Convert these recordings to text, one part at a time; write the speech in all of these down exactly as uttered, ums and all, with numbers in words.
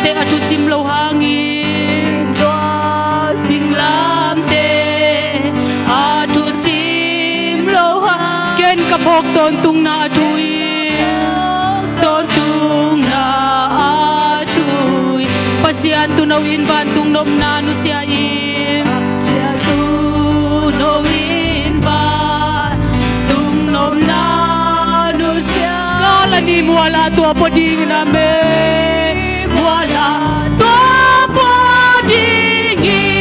te a thusim lo hangin, tua singlamteh a thusim lo hang, ken ka phawk tawntungna a thu hi, tawntungna a thu hi. Pasian tuuno in vantung nopna nusia in, Pasian tuuno in vantung nopna nusia in. Kal a ni mual ah tua pua dingin, amen. Mual ah tua pua dingin,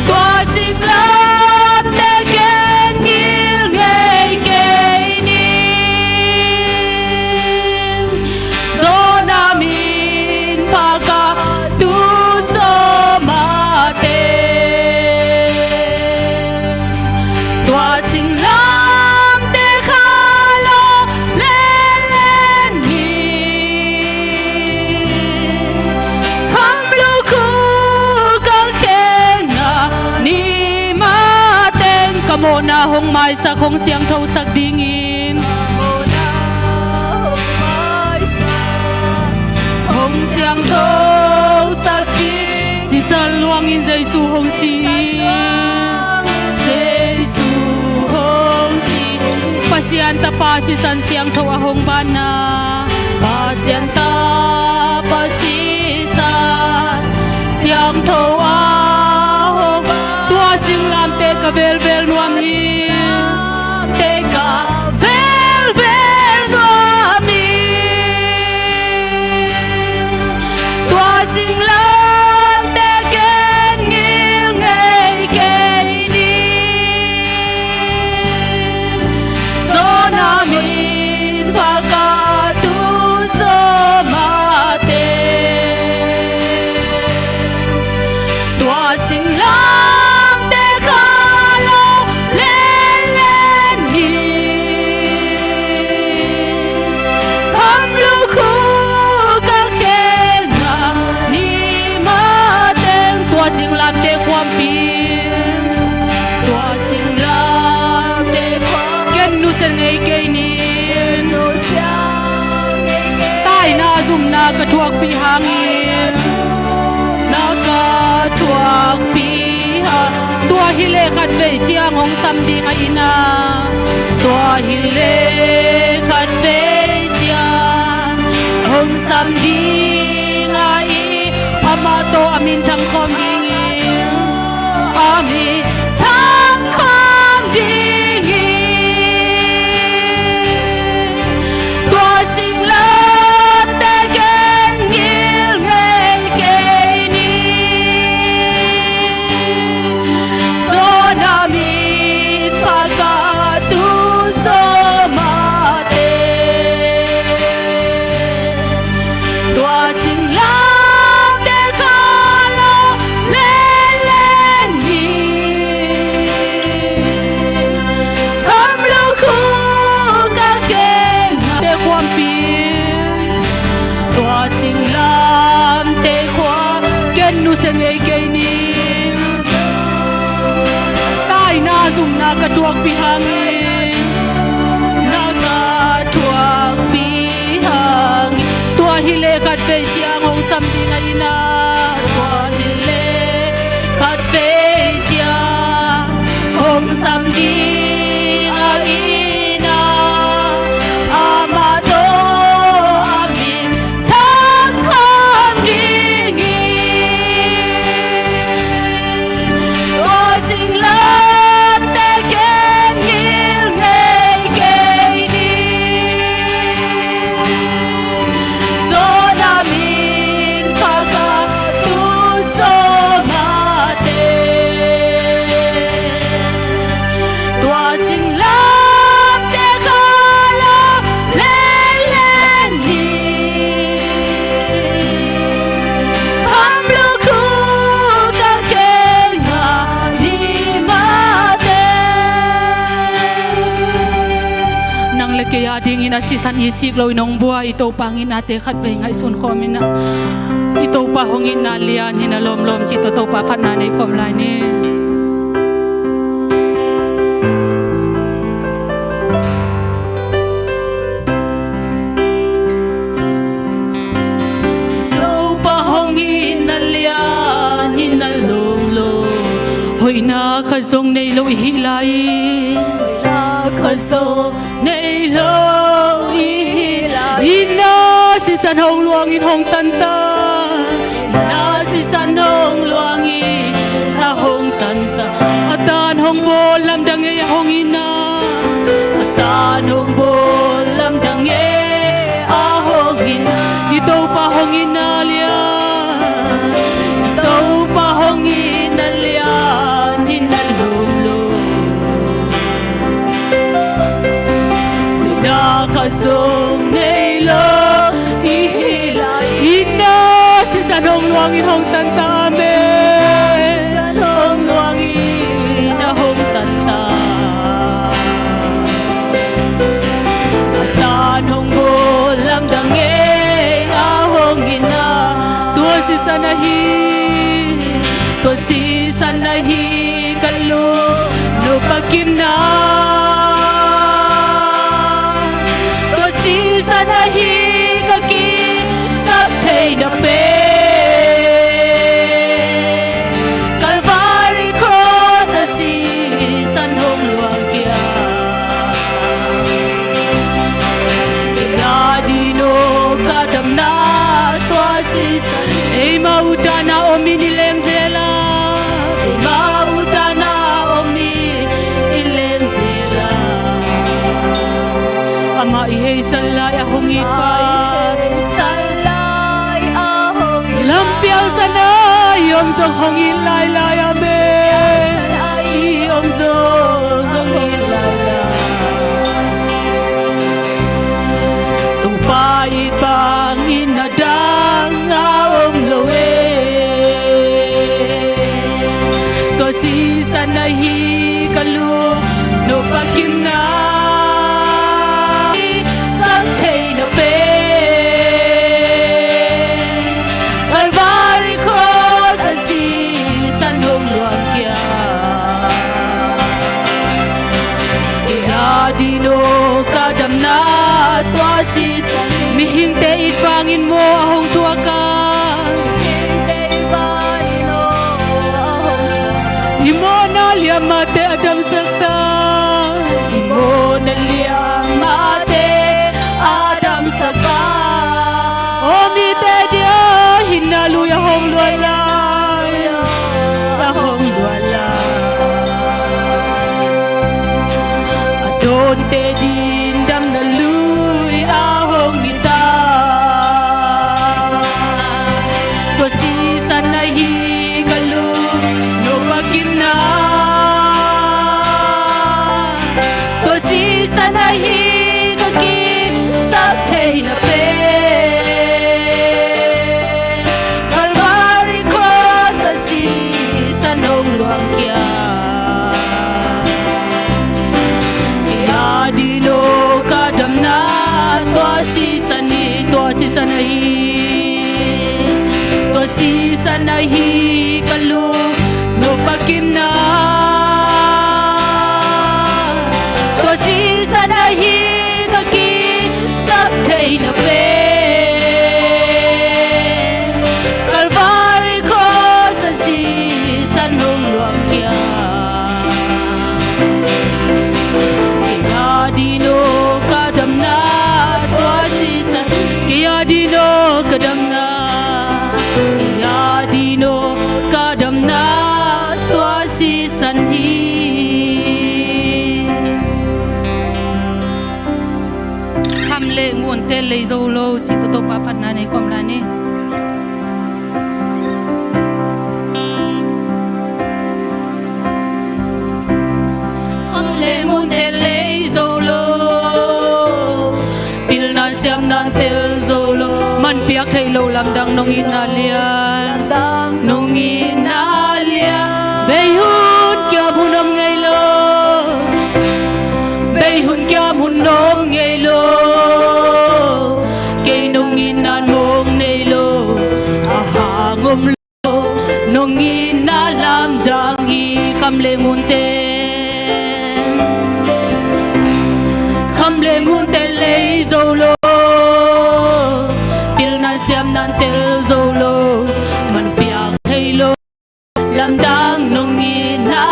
tua singlamteh ken ngil ngei kei ning. Zawhna min pha ka tu zaw mah teng, tua singlamteh kha lo lenlen ni. Kham lukhu ka khenna ni mah teng, ka mawhna hong maisak, hong siangthosak dingin, hong siangthosak ding. Sisan luangin Jesu hong si, Jesu hong si. Pasian Tapa sisan siangtho a hong banna, Pasian Tapa sisan siangtho a hong banna, tua singlamteh ka velvel nuam hi, te ka velvel nuam hi. Tua singlamteh ken ngil ngei kei ning. Zawhna min pha ka tu zaw mah teng, tua singlamteh kha lo lenlen ni. Kham lukhu ka khenna ni mah teng, tua singlamteh khuampi, tua singlamteh khuampi ken nusia ngei kei ning. Taina zumna ka thuakpih hangin, na ka thuakpih hang. Tua hi leh khatvei ciang hong sam ding ahihna, tua hi leh khatvei ciang hong sam ding ahih, amah tawh a minthang khawm dingin, a minthang khawm dingin, tua singlamteh ken ngil ngei kei ning. Zawhna min pha ka tu zaw mah teng, tua singlamteh kha lo lenlen ni. Kham lukhu ka khenna te khuampi, tua singlamteh khuampi ken nusia ngei kei ning. Taina zumna ka thuakpih hangin, na ka thuakpih hangin, tua hi leh khatvei ciang hong sam ding ahihna, tua hi leh khatvei ciang hong sam ding ahihna, amah tawh a minthang khawm dingin, tua singlamteh ken ngil ngei kei ning. Zawhna min pha ka tu zaw mah teng, tua singlamteh kha lo lenlen ni. Kham lukhu ka khenna ni mah teng, nang le kei a dingin a sisan i sik loin hong bua i Topa hong itnate khatvei ngaihsun khawm in ah, i Topa hong itna lian hi na lawmlawm cih tawh Topa phatna nei khawm lai ni. Hoihna khat zong nei lo i hi lai. Hoihna khat zong nei lo i hi lai. Itna sisan hong luangin hong tanta. Itna sisan hong luangin a hong tanta. A tan hong bawl lamdang ei a hong itna. A tan hong bawl lamdang ei a hong itna. I Topa hong itna lian. I Topa hong itna lian, itna lomlom. Hoihna khat zong nei lo i hi lai. Itna sisan hong luangin hong tanta, amen. Sisan hong luangin a hong tanta. A tan hong bawl lamdang ei a hong itna. Tua sisan ahi, tua sisan ahi ka lungnupa kimna. Tua sisan ahi ka kisap theihna pen. Calvary Cross a sisan hong luang kia. Kei a ding aw ka damna tua sisan. Eima utdan a om in i leng zel a. Eima utdan a om in i leng zel a. Amah i heisan lai a hong it pa. Amah i heisan lai a hong it pa. Lampiang san a i om zong hong it lailai, amen. Lampiang san a i om zong hong it lailai. Topa it bangin a dang a om lo e. Tua sisan ahi ka lungnupa kimna. Sap theihna pen. Calvary Cross a sisan hong luang kia. Kei a ding aw ka damna tua sisan. Mihingte it vangin maw a hong thuak a. Mihingte it vangin aw a hong thuak a. I mawhna liammate a damsak ta. I mawhna liammate a damsak ta. Aw mite dia itna lui a hong luan lai. A hong luan lai. A dawnte ding damna lui a hong it ta. Tua sisan ahi ka lungnupa kimna. Tua sisan ahi ka kisap theihna pen. Calvary Cross a sisan hong luang kia. Kei a ding aw ka damna tua sisan hi, tua sisan ahi. Tua sisan ahi ka lungnupa kimna. Tua sisan ahi ka kisap theihna pen. Calvary Cross a sisan hong luang kia. Kei a ding aw ka damna tua sisan. Kei a ding aw ka damna. Kei a ding aw ka damna tua sisan hi. Kham le ngunte lei zo lo cih tawh Topa phatna nei khawm lai ni. Kham le ngunte lei zo lo, pilna siamna tel zo lo, man piak theih lo lamdang nong itna lian. Lamdang nong itna lian. Bei hun kiam hun om ngei lo. Bei hun kiam hun om ngei lo. Kei nong itna mong nei lo. A hang om lo. Nong itna lamdang hi. Kham le ngunte. Kham le ngunte lei zo lo. Pilna siamna tel zo lo. Man piak thei lo. Lamdang nong itna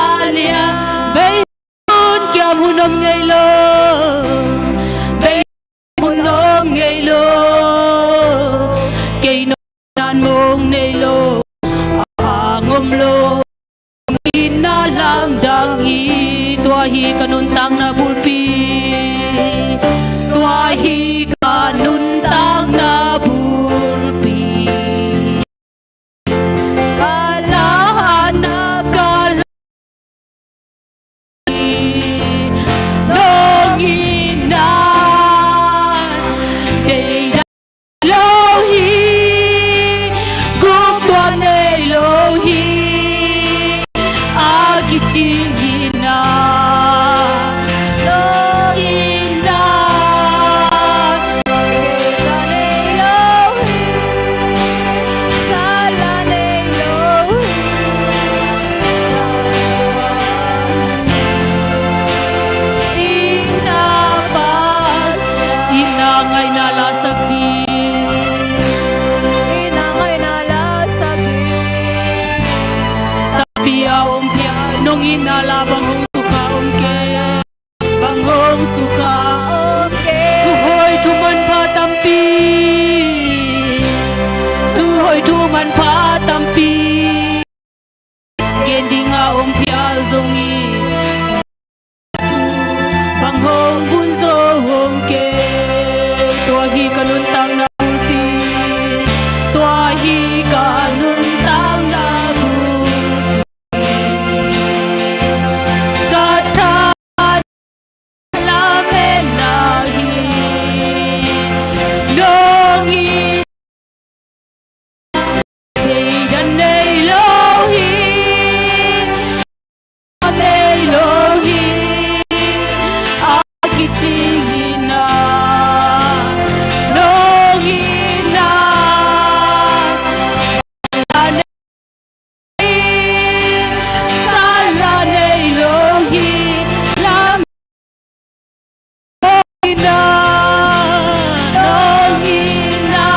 na lamdang hi. Tua hi ka nuntakna bulpi. Tua hi ka nuntakna bulpi. Ka la na ka la hi. Nong in na dei lo hi, guk tuam nei lo hi, a kicing hi na, lo hi na, la nei lo hi, sa la nei lo hi. Inn a Pasian. Inn a ngaihna la sak ding. Inn a ngaihna la sak ding. Tampi a om phial. Nong inn a la bang hong sukha om kei. Bang hong sukha om kei. Thu hoi thu manpha tampi. Thu hoi thu manpha tampi. Gen ding a om phial zong hi. Bang hong bun zo hong kei. Tua hi ka nuntakna bulpi. Tua hi ka nuntakna bulpi. Ka tha lametna hi. Nong inn deidan nei lo hi. Nei lo hi. A kicing hi na. Nong inn na. Sa la nei lo hi. Lam inn na, nong inn na,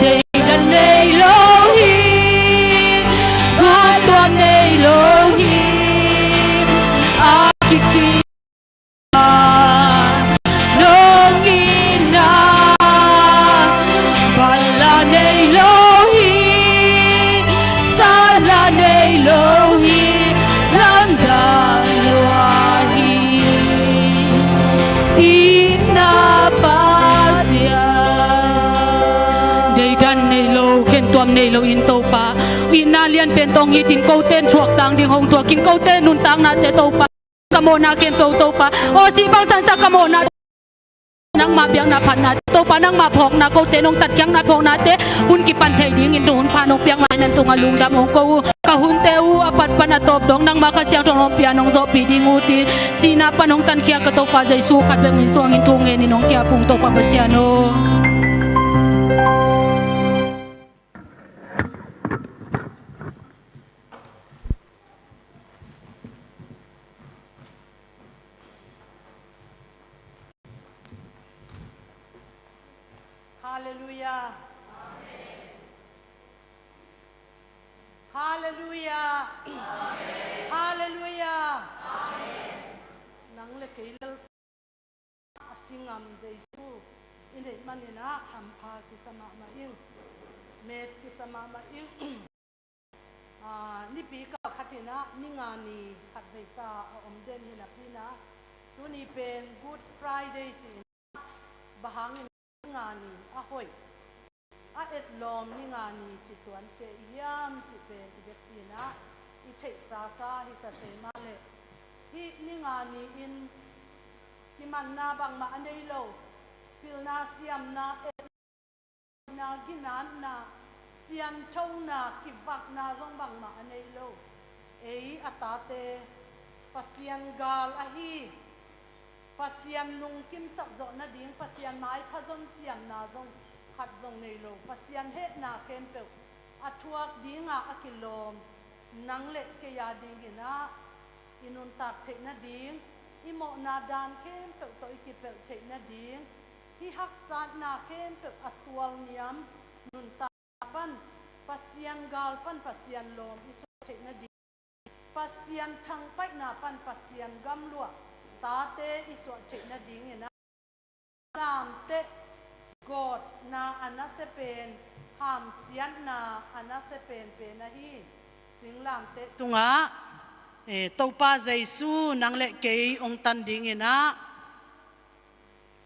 deidan nei lo hi, guk tuam nei lo hi, a kici nong inn na, van la nei lo hi, sa la nei lo hi, lamdang lua hi. Inn a Pasian. Deidan nei lo, khentuam nei lo in Topa, inn a lian pen tawh hong it in, kote in thuak tang ding hong thuak in, kote nuntaknate Topa. Ka mawhna khempeuh Topa, aw si bangsan sa ka mawhna, nangmah biakna phatna Topa, nangmah phawkna, kote nong tatkhiatna phawknate hun kipan thei dingin tu hun pha nong piak lai nan tungah lungdam hong ko uh. Ka hunte uh a pat pan a tawp dong nangmah Kha Siangtho nong pia nong zawhpih ding uh ti sihna pan hong tankhiat ka Topa Jesu khat bek min suangin thu ngenin hong kiap ung Topa Pasian aw. Halleluia. Halleluia. Halleluia. Nang le kei lel a si ngam Jesu i neih manin ah hampha kisa mahmah ing, met kisa mahmah ing. Ah, nipi kal khat in ah ninga ni khat vei ta a om den hi napi in ah tuni pen Good Friday ci-in ah bang hangin ninga ni a hoih a etlawm ninga ni ci tuan se i hiam cih pen i vekpi in ah i theihsa sa hi ta se mah leh hih ninga ni in kimanna bangmah a nei lo, pilna siamna, etna, ginatna, sianthona, kivakna zong bangmah a nei lo ei a tate Pasian gal ahi, Pasian lungkimsak zawh nading, Pasian maipha zon siamna zong khat zong nei lo, Pasian hehna khempeuh a thuak dinga a kilawm nang le kei a dingin ah i nuntak theih nading, i mawhna dan khempeuh tawh i kipelh theih nading, hih haksatna khempeuh a tualniam nuntak pan Pasian gal pan Pasian lawm i suah theih nading, Pasian thangpaihna pan Pasian gamluah tate i suah theih nadingin ah lamteh gawtna a nasia pen, hamsiatna a nasia penpen ahi. Singlamteh tungah, eh, Topa Jesu nang le kei hong tan dinginah,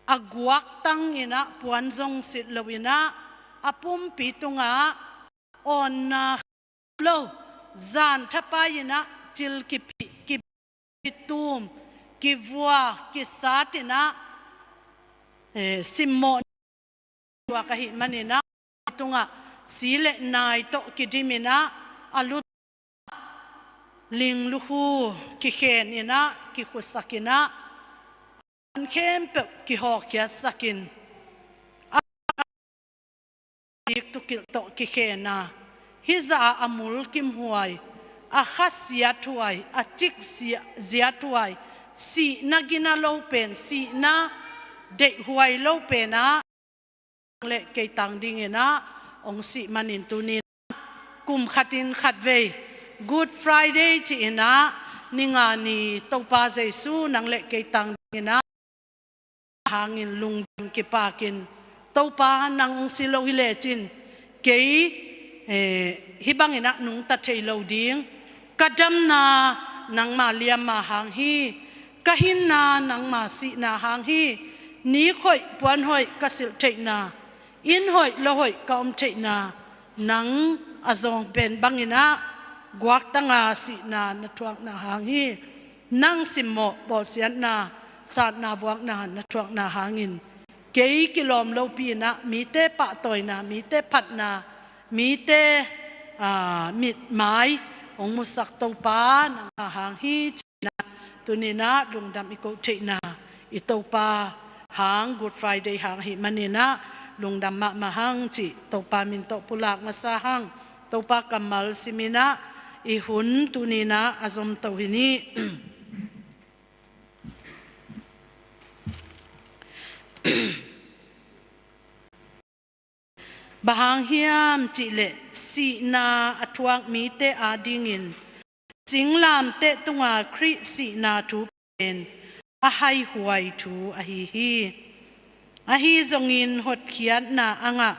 a guaktang inah puan zong sit lo inah, a pumpi tungah awnna lo, zan thapai inah, cil kiphih, kiphih tum, kivua, kisat inah, eh, simmawh tuak ahih maninah, tungah si le nai tawh kidim inah, a lu ling lukhu kikhen inah, kikhusak inah, an khempeuh kihawkkhiatsak in, a dik tukilh tawh kikhen a, hih zah a mul kimhuai, a kha siathuai, a cik sia-, siathuai, sihna gina lo pen, sihna deihhuai lo penah, le kei tang dinginah hong sih manin tuninah kum khatin khatvei Good Friday ci-inah, ni nga ni Topa Jesu nang le kei tang dinginah hangin lungdam kipakin, Topa nang hong si lo hi lecin kei, eh, hih banginah nungta thei lo ding. Ka damna nangma liamma hang hi. Ka hinna nangma sihna hang hi. Nik hoih puan hoih ka silh theihna, inn hoih lo hoih ka om theihna, nang a zawng pen banginah guaktanga sihna na thuakna hang hi. Nang simmawh bawlsiatna, satna vuakna na thuakna hangin, kei kilawm lopi inah, mite pahtawina, mite phatna, mite, aa, mitmai hong musak Topa nangma hang hi. Tuninah lungdam i koh theihna, i Topa hang, Good Friday hang ahih maninah lungdam mahmah hang cih Topa min tawh pulak masa hang. Topa kammal siminah i hun tuninah a zomto hi ni. Bang hang hiam cihleh, sihna a thuak mite adingin singlamteh tunga Khrih sihna thu pen a haihuai thu ahi hi. Ahi zongin hotkhiatna a ngah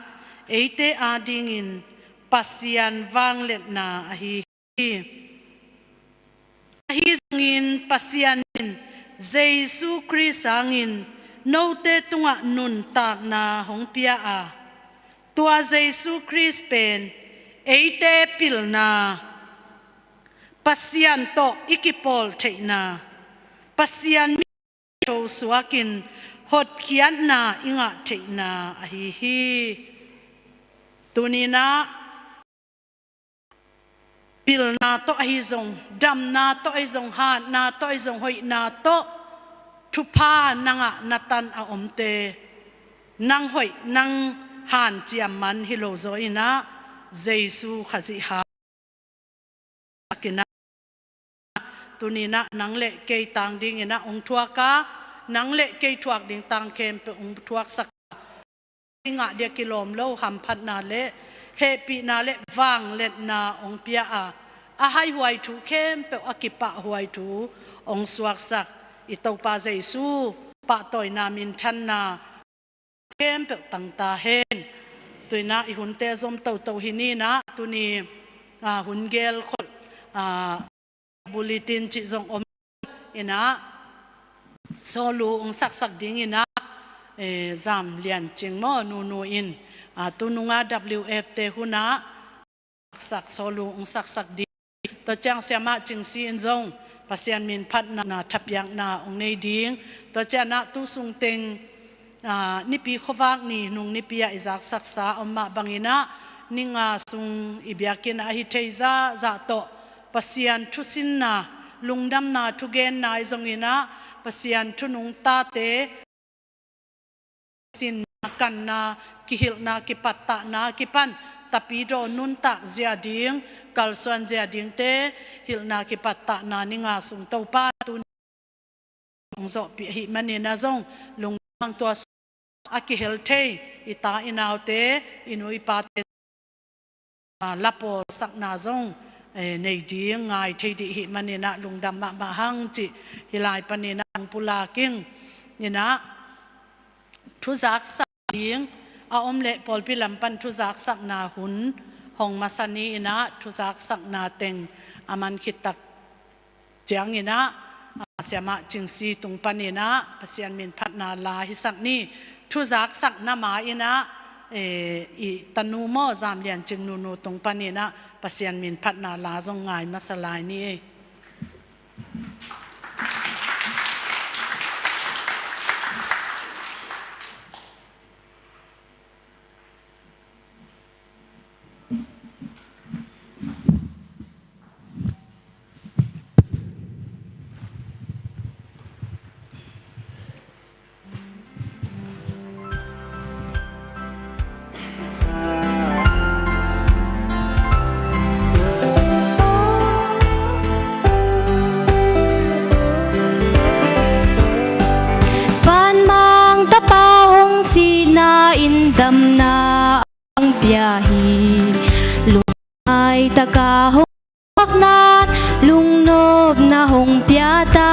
eite adingin Pasian vangliatna ahi hi. Ahi zongin Pasian in Jesu Khrih sangin note tungah nuntakna hong pia a, tua Jesu Khrih pen eite pilna, Pasian tawh i kipawl theihna, Pasian mi tho suakin hotkhiatna i ngah theihna ahi hi. Tuninah pilna tawh ahi zong, damna tawh ahi zong, hatna tawh ahi zong, hoihna tawh thupha nangah na tan a omte, nang hoih, nang hanciam man hi lo zaw inah, Jesu Khazih hang a kinah, tuninah nang le kei tang dinginah hong thuak a, nang le kei thuak ding tang khempeuh hong thuaksak a, i ngah dia kilawm lo hamphatna le hehpihna le vangliatna hong pia a, a haihuai thu khempeuh a kipahhuai thu hong suaksak i Topa Jesu pahtawina, minthanna khempeuh tangta hen. Tuinah i hunte zom toto hi ninah, tuni, a, hun gel khol, a, bulletin cih zong om inah, sawlu hong saksak dinginah, e, Zam Lian Cing maw, nunu in, a, tununga W F te hunah saksak, sawlu hong saksak ding. Tua ciang Siamah Cingsi in zong Pasian min phatna, na thapiakna hong nei ding. Tua cianah tu sungteng, a, Nipi khuavak ni, nung nipi ah i zaksaksa om mah banginah, ni nga sung i biakinn ah ahi thei zahzah tawh Pasian thusinna, lungdamna, thugenna i zonginah, Pasian thu nungtate sinna, kanna, kihilhna, kipattahna kipan tapidaw nuntak zia ding, kalsuan zia dingte hilhna, kipattahna ni nga sung Topa tuni hong zawhpih ahih maninah zong lungdam hang. Tua sung a kihel thei i ta i naute, i nu i pate, a, lapawlsakna zong, e, nei ding ngai thei dih ahih maninah lungdam mahmah hang cih hih lai paninah hong pulak ing. Inah thuzaksak ding a om leh pawlpi lam pan thuzaksakna hun hong masa ni in ah, thuzaksakna teng a man khit tak ciangin ah, ah, Siamah Cingsi tung panin ah Pasian min phatna la hisak ni. Thuzaksakna ma in ah, eh, i tanu maw, Zam Lian Cing nunu tung panin ah Pasian min phatna la zong ngai masa lai ni ei. Vanmang Tapa hong sihna in damna hong pia hi. Lungngaih taka hong thuakna in lungnopna hong pia ta.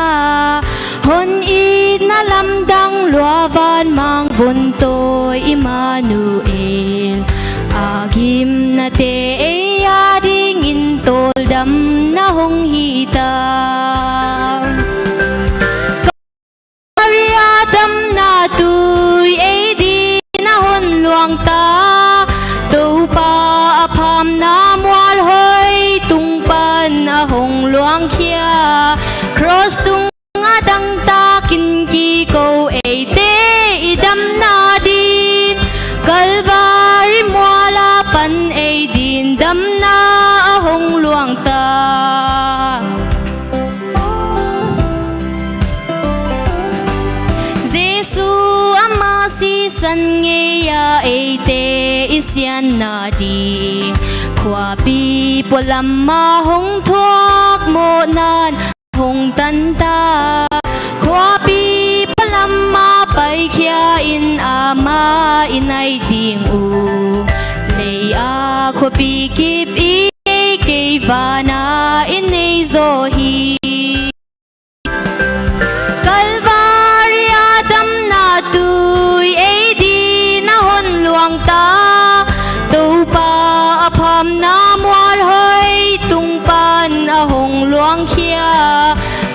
Hon itna lamdang lua, vanmang vun tawi Immanuel. A gimnate ei a dingin tawldamna hong hi ta. Kalvari a damna tui ei dingin a hon luang ta. Topa a phamna mualhoi tung pan a hong luangkhia. Cross tung a dangtakin kiko eite i damna dingin. Kalvari mual a pan ei dingin damna a hong luang ta. Jesu ama sisan ngei a eite i sianna ding. Khuapi pualam a hong thuak mawhna in hong tan ta. Khuapi pualam a paikhia in ama i naih ding uh. Lei a khuapi kip i nei kei, van a i nei zaw hi. Kalvari a damna tui ei dingin a hon luang ta. Topa a phamna mualhoi tung pan a hong luangkhia.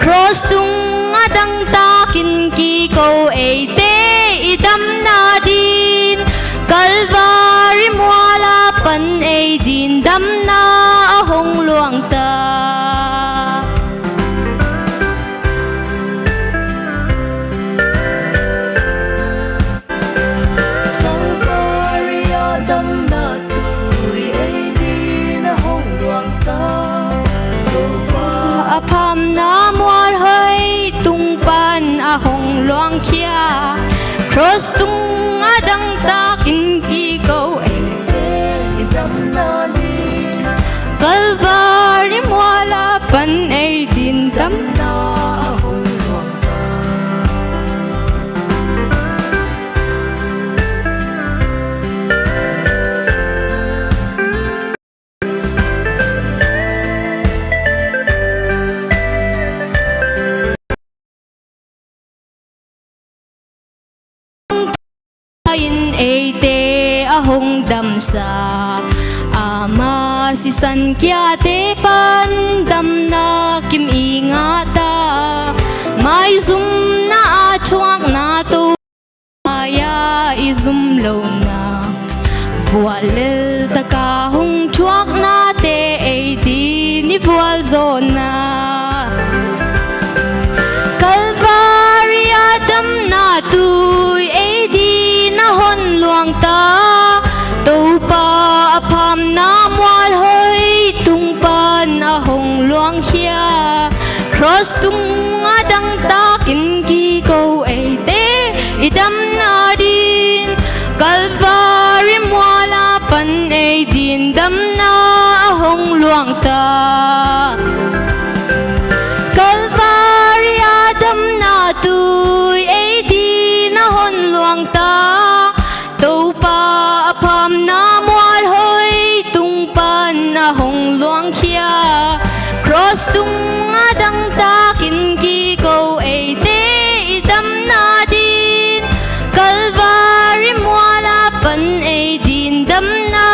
Cross tung a dangtakin kiko eite i damna dingin. Kalvari mual a pan ei dingin damna a hong luang ta. Kalvari a damna tui ei dingin a hong luang ta. Topa a phamna mualhoi tung pan a hong luangkhia. Cross tung a dangtakin kiko eite i damna dingin. Kalvari mual a pan ei dingin damna a hong luang ta. In eite a hong damsak, ama sisan kiate pan damna kim i ngah ta. Maizumna a thuakna, Topa mai-ah i zum lohna, vuallel taka hong thuaknate ei dingin i vualzawhna. Kalvari a damna tui ei dingin a hon luang ta. Topa a phamna mualhoi tung pan a hong luangkhia. Cross tung a dangtakin kiko eite i damna dingin. Kalvari mual a pan ei dingin damna a hong luang ta. Kalvari a damna tui ei dingin a hon luang ta. Topa a phamna mualhoi tung pan a hong luangkhia. Cross tung a dangtakin kiko eite i damna dingin. Kalvari mual a pan ei dingin damna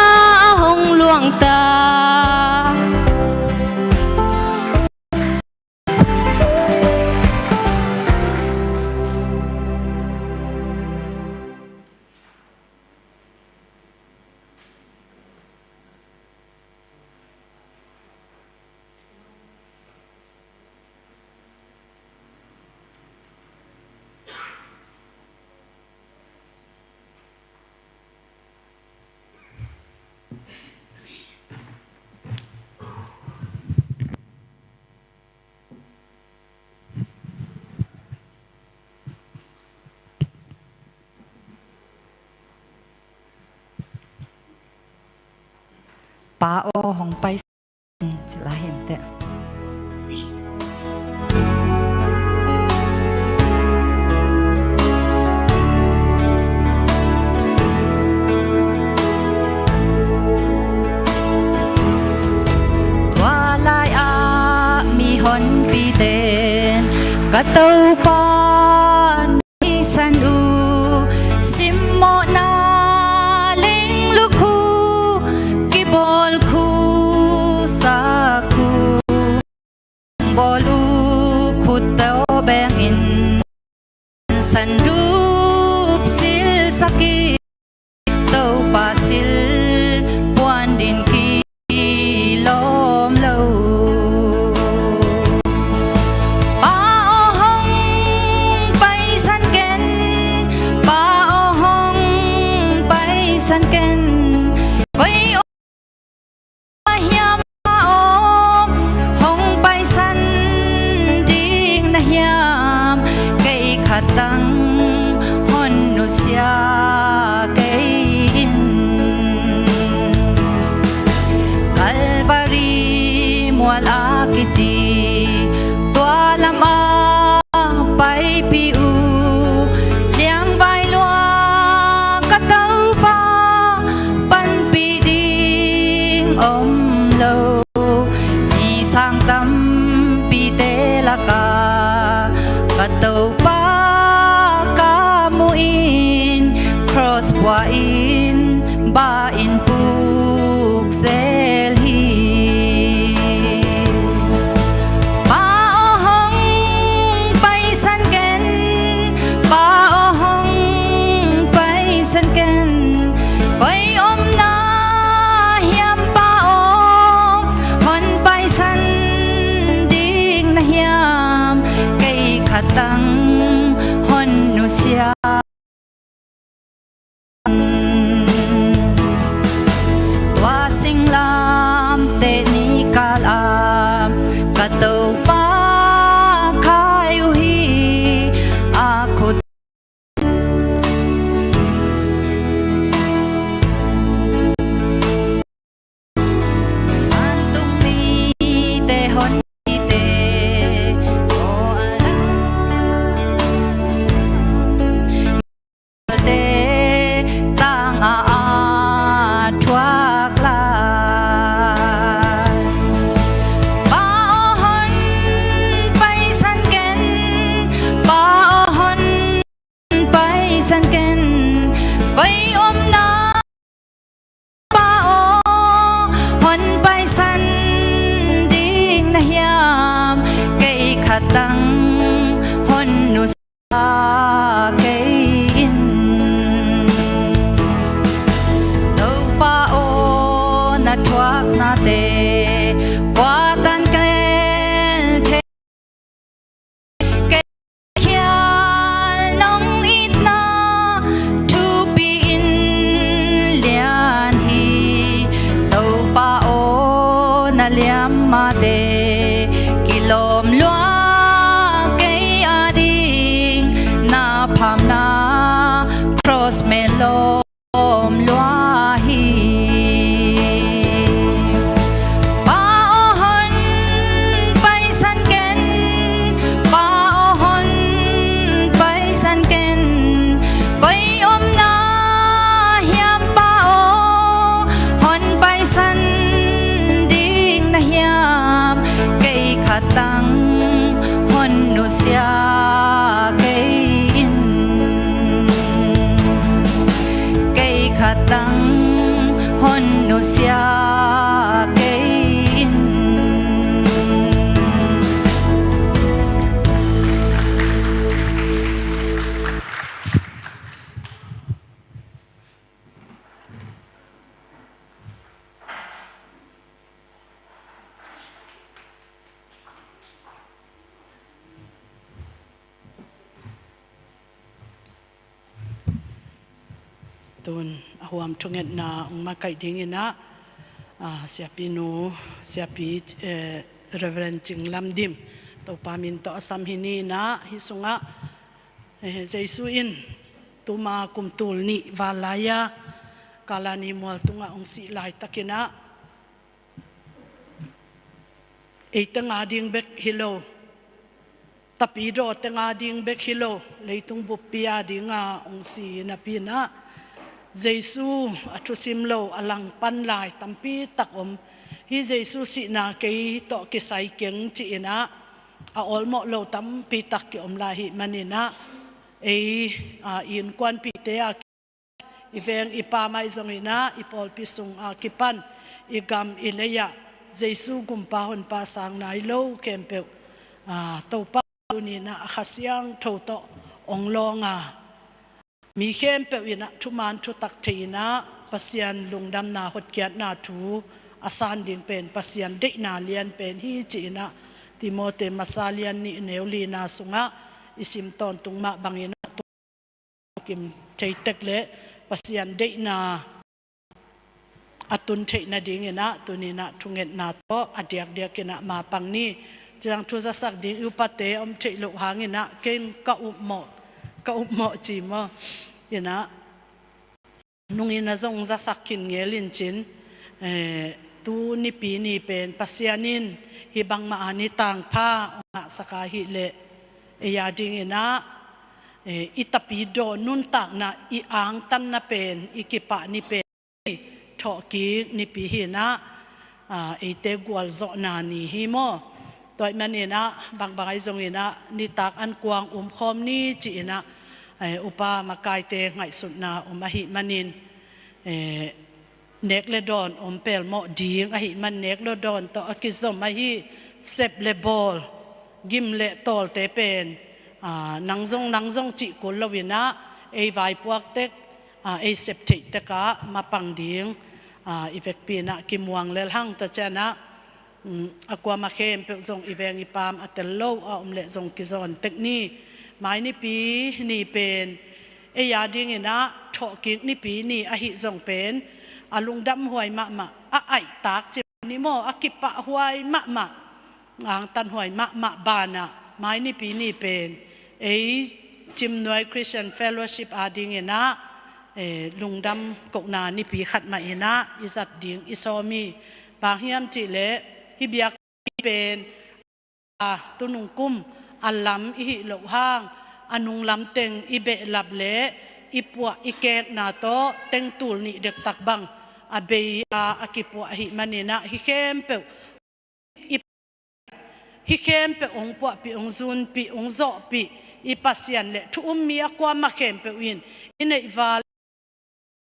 a hong luang ta. Pa aw hong pai san, ci lai hi inteh. Tua lai-ah mihonpite in ka Topa na san uh, simmawhna linglukhu, kibawlkhu, sakhu, bawl uh khut tawh bengin, sandup silhsakin, Topa silh puan ding kilawm lo. Pa aw hong paisan ken, Pa aw hong paisan ken, koi hiam, Pa aw, hong paisan ding na hiam? Kei khat tang hon nusia kei in. Calvary mual a kici tua lamah paipih uh, liangvai lua ka Topa, panpih ding om lo. Mi sang tampite lakah ka Topa ka muh in, cross pua in, bah in puk zel hi. Pa aw hong paisan ken, Pa aw hong paisan ken, koi omna hiam, Pa aw, hon paisan ding na hiam? Kei khat tang hon nusia. Tua singlamteh nih kal ah ka Topa khai uh hi, a khut Vantung mite hon mite, aw a la te tang a a thuak lai. Pa aw hon paisan ken, Pa aw hon paisan ken, koi omna, Pa aw, hon paisan ding na hiam? Kei khat tang hon nusia kei in. Topa aw, na thuaknate kua tan ka lel thei? Kei khial nong itna thupi in lian hi. Topa aw, na liammate kilawm lua kei ading, na phamna cross melawm lua hi. Pa aw hon paisan ken, Pa aw hon paisan ken, koi omna hiam, Pa aw, hon paisan ding na hiam? Kei khat tang hon nusia kei in. Kei khat tang hon nusia kei in. Tun a huam thungetna hong makaih dingin ah, ah, siapinu, siapi, eh, Reverend Cing Lam Dim, Topa min tawh a sam hi ni in ah, hih sungah, eh, Jesu in tuma kum tul nih val lai-a Kalvari mual tungah hong sih laitakin ah, ei teng a ding bek hi lo, tapidaw teng a ding bek hi lo, leitung buppi a dinga hong si napi-in ah, Jesu a thusim lo a langpan lai tampi tak om. Hih Jesu sihna kei tawh kisai keng ci-in ah, a awlmawh lo tampi tak ki-om lai ahih manin ah, ei, a, i innkuanpihte a, i veng i pam ahi zongin ah, i pawlpi sung a kipan, i gam i lei ah Jesu Gumpa Honpa sang nai lo khempeuh, a, Topa tuni-in ah a Kha Siangtho tawh hong lawng a, mi khempeuh in ah thuman thutak thei-in ah, Pasian lungdamna hotkhiatna thu a san ding pen Pasian deihna lian pen hi ci-in ah, Timote masa lian nih neu lina sungah i sim tawntung mah bangin ah, kim thei tek leh Pasian deihna a tun theih nadingin ah, tuni-in ah thungetna tawh a diakdiak in ah mapang ni. Ciang thu zasak ding i upate om theih loh hangin ah, ken ka upmawh, ka upmawh ci maw. In ah, nungin ah zong zasak khin ngel in cin, eh, tu Nipi ni pen Pasian in hih bangmah a nitang pha hong ngahsak ahih leh, ei a dingin ah, eh, i tapidaw nuntakna, i angtanna pen, i kipah ni pen, thawhkik nipi hi-in ah, a, eite gualzawhna ni hi maw. Tua ahih manin ah, bangbang ahi zongin ah, nitak ankuang umkhawm ni ci-in ah, eh, upa makaite ngaihsutna om ahih manin, eh, nek le dawn om pelmawh ding ahih man, nek le dawn tawh a kizom ahi sep le bawl, gim le tawlte pen, a, nang zong, nang zong cih kul lo-in ah, ei vaipuak tek, a, ei sep theih tek ah mapang ding, a, i vekpi-in ah kimuang lel hang. Tua ciang ah, um, a kuamah khempeuh zong i veng i pam a tel lo a om leh zong kizawn tek ni. Mai Nipi ni pen ei a dingin ah thawhkik nipi ni ahi zong pen, a lungdamhuai mahmah, a aihtak ci ni maw, a kipahhuai mahmah, angtanhuai mahmah banah Mai Nipi ni pen ei Cimnuai Christian Fellowship a dingin ah, eh, lungdam kohna nipi khat mah in ah i zat ding i sawm hi. Bang hiam cih leh, hih biak pen, a, tunung kum a lam i hih loh hang, a nunglam teng i behlap leh i puah i kekna tawh tengtul nih dektak bang a bei a, a kipuah ahih manin ah, hih khempeuh i, hih khempeuh hong puahpih, hong zunpih, hong zawhpih i Pasian le thu um mi a kuamah khempeuh in i neih val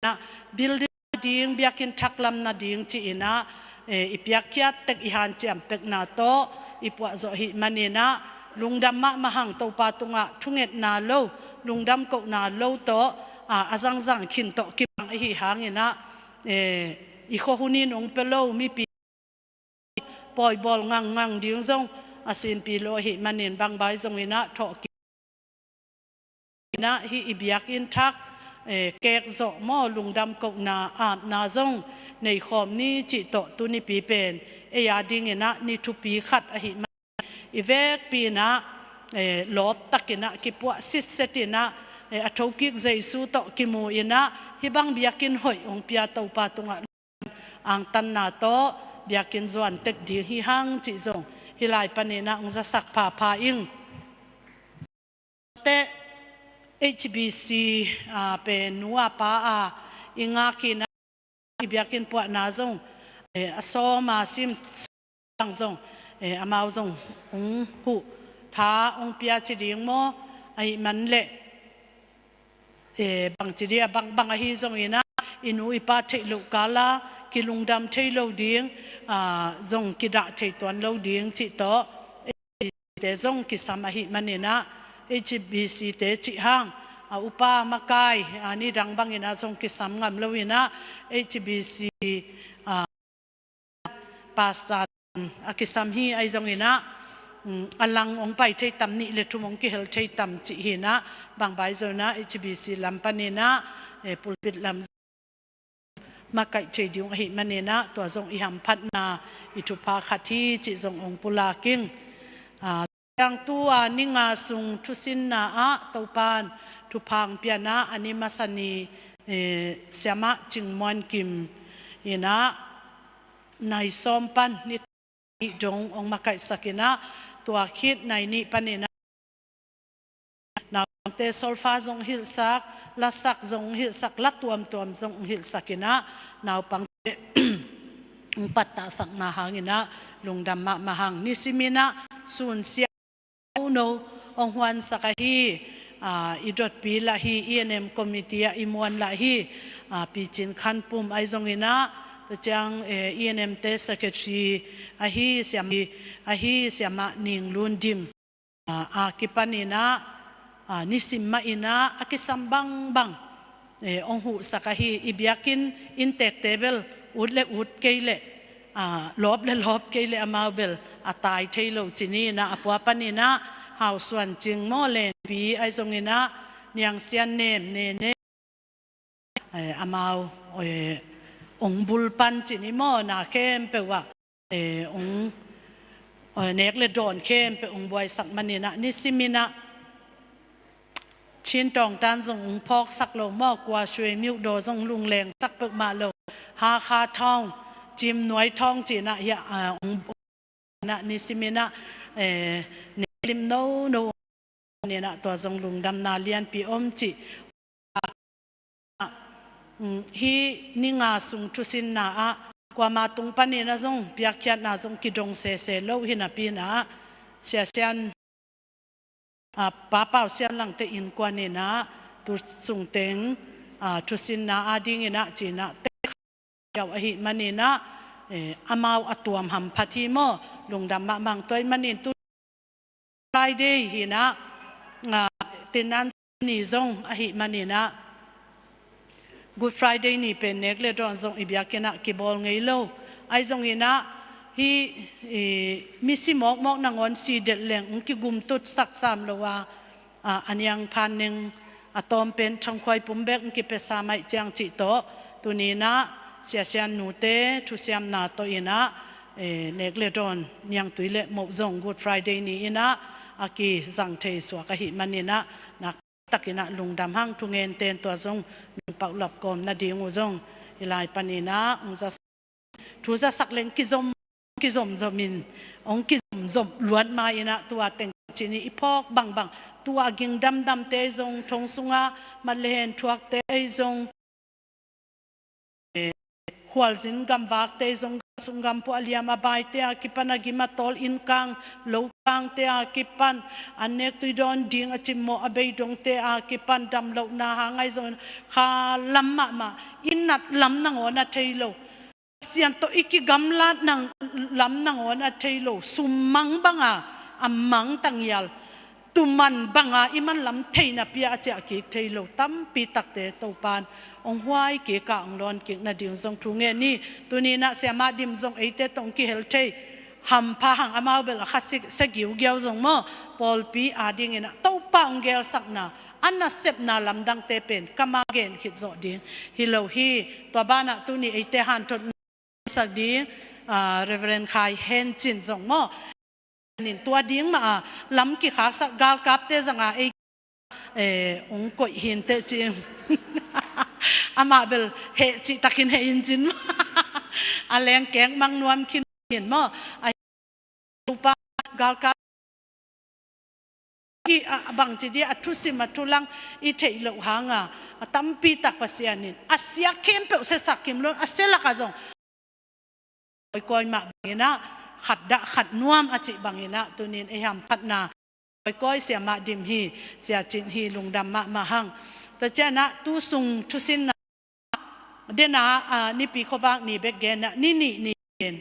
ah, building ding, biakinn thak lam nading ci-in ah, eh, i piakkhiat tek, i hanciam tekna tawh i puahzawh ahih manin ah, lungdam mahmah hang. Topa tungah thungetna lo, lungdam kohna lo tawh, a, a zangzang khin tawh kibang ahih hangin ah, eh, i khuahun in hong pia lo mipi pawibawl ngangngang ding zong a sinpi lo ahih manin, bangbang ahi zongin ah thawhkik in ah, hih i biakinn thak, eh, kek zawh maw, lungdam kohna apna zong neikhawm ni cih tawh tu nipi pen ei a dingin ah ni thupi khat ahih manin, i vekpi-in ah, eh, lawp takin ah, kipuah sitset in ah, eh, a thokik Jesu tawh kimu in ah, hih bang biakinn hoih hong pia Topa tungah angtanna tawh biakinn zuan tek ding hi hang cih zong hih lai panin ah hong zasak phapha ing. Teh, H B C, ah, pen nu a pa a i ngak in ah, i biakinn puahna zong, eh, a sawm a sim zong, eh, amau zong hong huh, tha hong pia ci ding maw, ahih man leh, eh, bangci dih a, bangbang ahi zongin ah, i nu i pa theih loh kal a kilungdam thei lo ding, ah, zong kidah thei tuan lo ding cih tawh, te zong kisam ahih manin ah, H B C te cih hang, a, upa makai, a, nidang bangin ah zong kisam ngam lo-in ah, H B C, a, pastor a kisam hi. Ahi zongin ah, um, a lang hong pai thei tam, nih le thum hong kihel thei tam cih hi-in ah, bangbang ahi zongin ah H B C lam panin ah, eh, pulpit lam makaih thei ding ahih manin ah, tua zong i hamphatna, i thupha khat hi cih zong hong pulak ing. A, ciang tu a ni nga sung thusinna ah Topa'n thupha hong pia-in ah, a ni masa ni, eh, Siamah Cing Muan Kim in ah nai sawm pan ni nih dong hong makaihsak in ah, tua khit nai nih panin ah naupangte solfa zong hilhsak, lasak zong hilhsak, la tuamtuam zong hilhsak in ah, naupangte hong pattahsakna hangin ah lungdam mahmah hang. Nisimin ah sunsia no hong huansak ahi, aa, i dotpi lah hi, E N M committee ah i muan lah hi, aa, Pi Cin Khan Pum ahi zongin ah, tua ciang, eh, E N M te secretary ahi siam, ahi siamah Ning Lun Dim, aa, a kipanin ah, aa, nisim mah in ah a kisam bangbang, eh, hong huhsak ahi. I biakinn inntekte bel ut le ut kei leh, aa, lawp le lawp kei leh amau bel a tai thei lo ci ni in ah, a pua panin ah Hau Suan Cing maw, Lenpi ahi zongin ah, Niang Sian Nem, Nene, eh, amau, eh, hong bul pan ci ni maw, na khempeuh ah, eh, hong, eh, nek le dawn khempeuh hong buaisak manin ah, nisimin ah Chin Tawngtan zong hong phawksak lo maw, Kua Sui Myo Do zong lunglengsak peuhmah lo, Hakha Thawng, Cim Nuai Thawng ci in ah, hiah, ah, hong, hong na nisimin ah, eh, nek lim nono in ah, tua zong lungdamna lianpi om cih. Mm, hih ni nga sung thusinna ah kuama tung panin ah zong piakkhiatna zong kidong sese lo hi napi in ah, Sia Sian, ah, Pa Pau Sian Langte innkuan in ah tu sung teng, ah, thusinna adingin ah ci in ah tek kha uh ahih manin ah, eh, amau a tuam hamphat hi maw, lungdam mahmah hang. Tua ahih manin tu Friday hi in ah, ah, Teen Naan Sin ni zong ahih manin ah, Good Friday ni pen nek le dawn zong i biakinn ah kibawl ngei lo. Ahi zongin ah, hih, i, misi mawkmawk nangawn si delh leng hong kigumtutsak sam lo a, a, a niang phan neng a tawm pen Thang Khuai Pum bek hong kipia sam ahih ciang cih tawh, tuni in ah Sia Sian nute thusiamna tawh in ah, eh, nek le dawn niangtui le moh zong Good Friday ni in ah a kizang thei suak ahih manin ah, nak takin ah lungdam hang. Thungen ten tua zong nungpauh lap kawm nading uh zong hih lai panin ah hong za, thu zasak leng kizom, kizomzom in, hong kizomzom luat ma in ah, tua teng ci ni, i phawk bangbang, tua ging damdamte zong, thong sungah mat le hen thuakte zong, eh, khualzin gamvakte zong, sung gampua a liam a baite a kipan, a gim a tawl, inn kang lo kangte a kipan, an nek tui dawn ding a cimmawh a beidongte a kipan, damlohna hang ahi zongin kha lam mahmah, i nat lam nangawn a thei lo, Pasian tawh i kigamlat nang, lam nangawn a thei lo, sum mang banga a mang tangial, tuman banga i man lam thei napi a ciah kik thei lo tampi takte Topan hong huai kik a, hong lawn kik nading zong thu ngen ni. Tuni in ah Siamah Dim zong eite tawh hong kihel thei hampha hang, amau bel a kha si, sia giugiau zong maw, pawlpi adingin ah Topa hong gelsakna, a nasepna lamdangte pen kama gen khit zawh ding hi lo hi. Tua banah tuni eite hanthot sak ding, ah, Reverend Khai Hen Cin zong maw, nin tua ding mah a, lam kikhaksak galkapte zanga ei, eh, hong koih hinteh ci. Amah bel heh cihtakin heh in cin. A leng kek mang nuam khin hin maw. A Topa galkap i, a, bangci dia a thusim a thulang i theih loh hanga, a tampi tak Pasian in a sia khempeuh siasak kim lo, a sia lakah zong kawikawi mah bangin ah, khat dah khat nuam a cih bangin ah, tunin ei hamphatna kawikawi Siamah Dim hi, Sia Cin hi, lungdam mahmah hang. Tua cianah tu sung thusinna dena, ah, Nipi khuavak ni bek genah, ni nih ni gen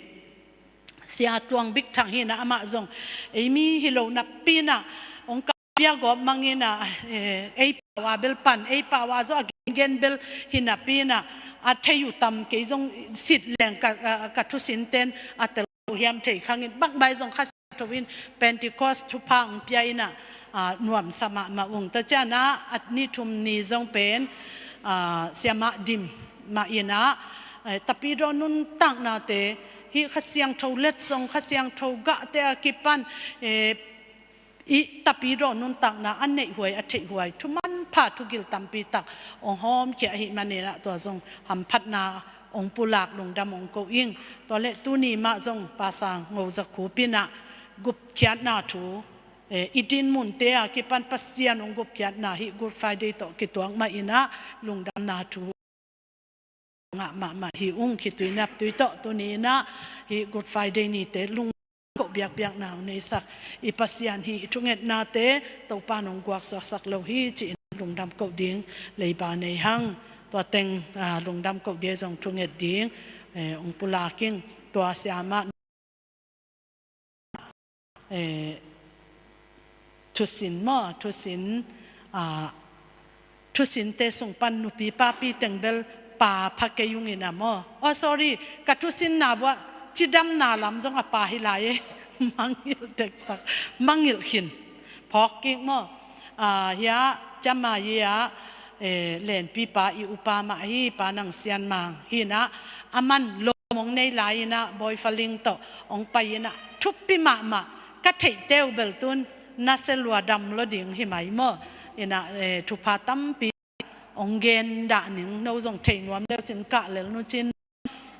Sia Tuang Bik Thang hinah, amah zong ei mi hi lo napi inah hong kapia gawp mang inah, eh, ei pau a bel pan, ei pau a zong a gengen bel hi napi inah, a thei uh tam kei zong sit leng ka, ka, ka thusinten a tel uh hiam thei khangin, bangbai zong Kha Siangtho in Pentecost thupha hong pia inah, ah, nuamsa mahmah ung. Tua cianah a ni thum ni zong pen, ah, Siamah Dim mah inah, eh, tapidaw nuntaknate, hih Kha Siangtho letsong, Kha Siangtho gahte a kipan, eh, i tapidaw nuntakna a neihhuai, a theihhuai, thumanpha thugil tampi tak hong hawmkhia ahih maninah, tua zong hamphatna hong pulak lungdam hong ko ing. Tua leh tuni mah zong Pastor Ngo Za Khup in ah gupkhiatna thu, eh, i dinmunte a kipan Pasian hong gupkhiatna hih Good Friday tawh kituak mah in ah lungdamna thu ngah mahmah hi ung. Khitui naptui tawh tuni in ah hih Good Friday nite lungdam koh biakpiakna hong neisak i Pasian hih i thungetnate Topa in hong guaksuaksak lo hi ci-in lungdam koh ding leiba nei hang. Tua teng, ah, lungdam koh ding zong thunget ding, eh, hong pulak ing. Tua siamah, eh, thusin maw, thusin, ah, thusinte sung pan nupi papi teng bel pa pha kei ung in ah maw. Oh, sorry, ka thusinna vuah cidamna lam zong a pa hi lai e. Mangngilh dektak, mangngilh khin. Phawk kik maw. Ah, hiah Ciamai ah, eh, Lenpipa i upa mah hi, Pa Nang Sian Mang hi in ah, aman lawm hong nei lai in ah Bawi Fa Ling tawh hong pai in ah thupi mahmah. Ka theihte uh bel tun nasia lua dam lo ding hi mai maw. In ah, eh, thupha tampi hong gen dah ning, no zong thei nuam leu cin kah lel nu cin,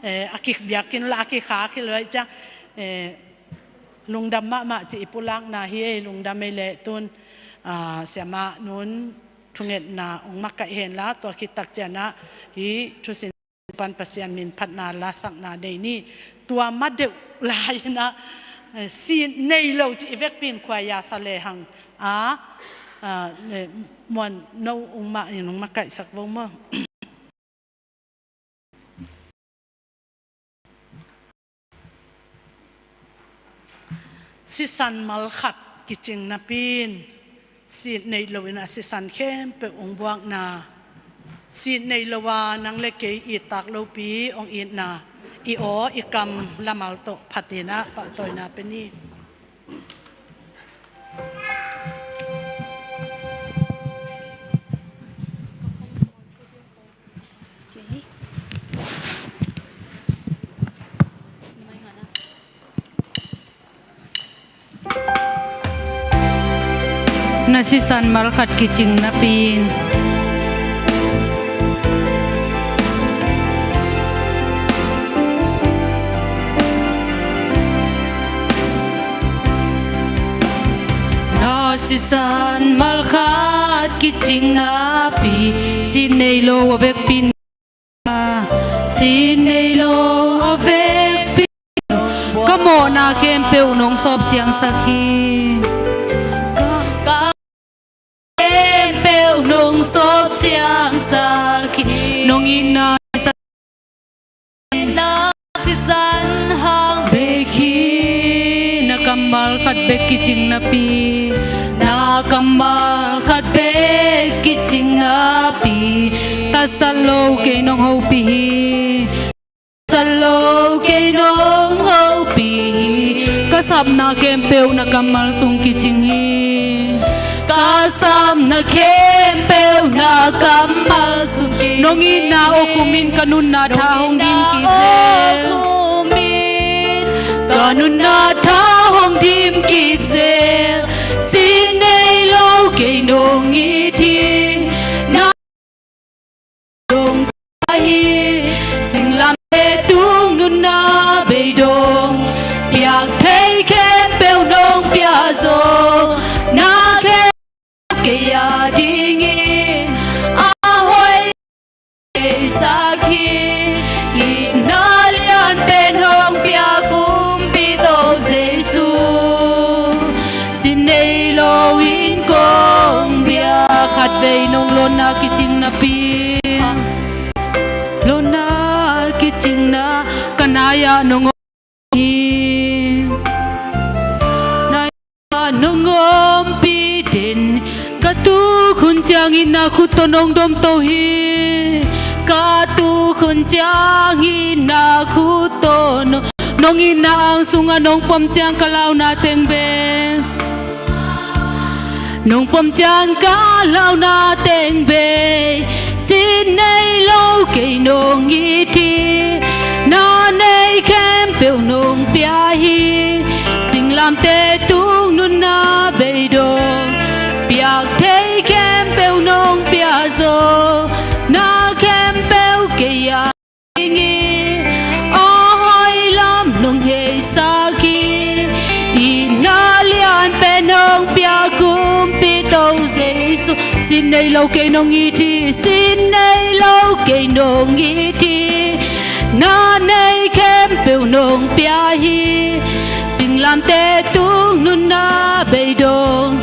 eh, a kibiak in la a kikhak hi lo ahih ciang, eh, lungdam mahmah ci i pulakna hi ei. Lungdam ei leh tun, ah, siamah nun thungetna hong makaih hen la, tua khit tak ciang ah hih thusin pan Pasian min phatna lasakna nei ni. Tua ma deuh lai in ah, eh, si nei lo ci i vekpi in khuaia sa lehang a, ah, eh, muan no hong mah in hong makaihsak vo maw. Sisan malkhat kicing napi in, sit nei lo in a sisan khempeuh hong buakna, sit nei lo a nang le kei it tak lopi hong itna, i aw i kam lamal tawh phat in ah pahtawina pia ni. Na sisan malkhat kicing napi in. Na sisan malkhat kicing napi, sit nei lo a vekpi in, sit nei lo a vekpi in, ka mawhna khempeuh nong sawp siangsak hi. Ka khempeuh nong sawp siangsak hi. Nong itna na sisan hang bek hi. Na kammal khat bek kicing napi, na kammal khat bek kicing napi, tasat lo kei nong hopih hi. Tasat lo kei nong hopih hi. Ka sapna khempeuh na kammal sung kicing hi. Ka sapna khempeuh na kammal sung kicing hi. Nong itna awkhum in ka nunna tha hong dim kik zel. Ka nunna tha hong dim kik zel. Sit nei lo kei nong it hi. Na dong pia hi. Singlamteh tung nunna beidong, piak thei khempeuh nong pia zo. Na khempeuh kei a dingin a hoih theisak hi. Itna lian pen hong pia kumpi Topa Jesu. Sit nei lo in kong bia. Khatvei nong lawhna kicing napi, lawhna kicing na ka nai-ah nong om hi. Nai-ah nong ompih den, ka tuk hun ciangin na khut tawh nong domto hi. Ka tuk hun ciangin na khut tawh nong, nong itna ang sungah nong pom ciang ka launa teng bek, nong pom ciang ka launa teng bek. Sit nei lo kei nong it hi. Na nei khempeuh nong pia hi. Singlamteh tung nunna beidong, piak thei khempeuh nong pia zo. Na khempeuh kei a dingin Sin nei lo kei nong it hi, sin nei lo kei nong it hi. Na nei khempeuh nong pia hi. Singlamteh tung nunna beidong,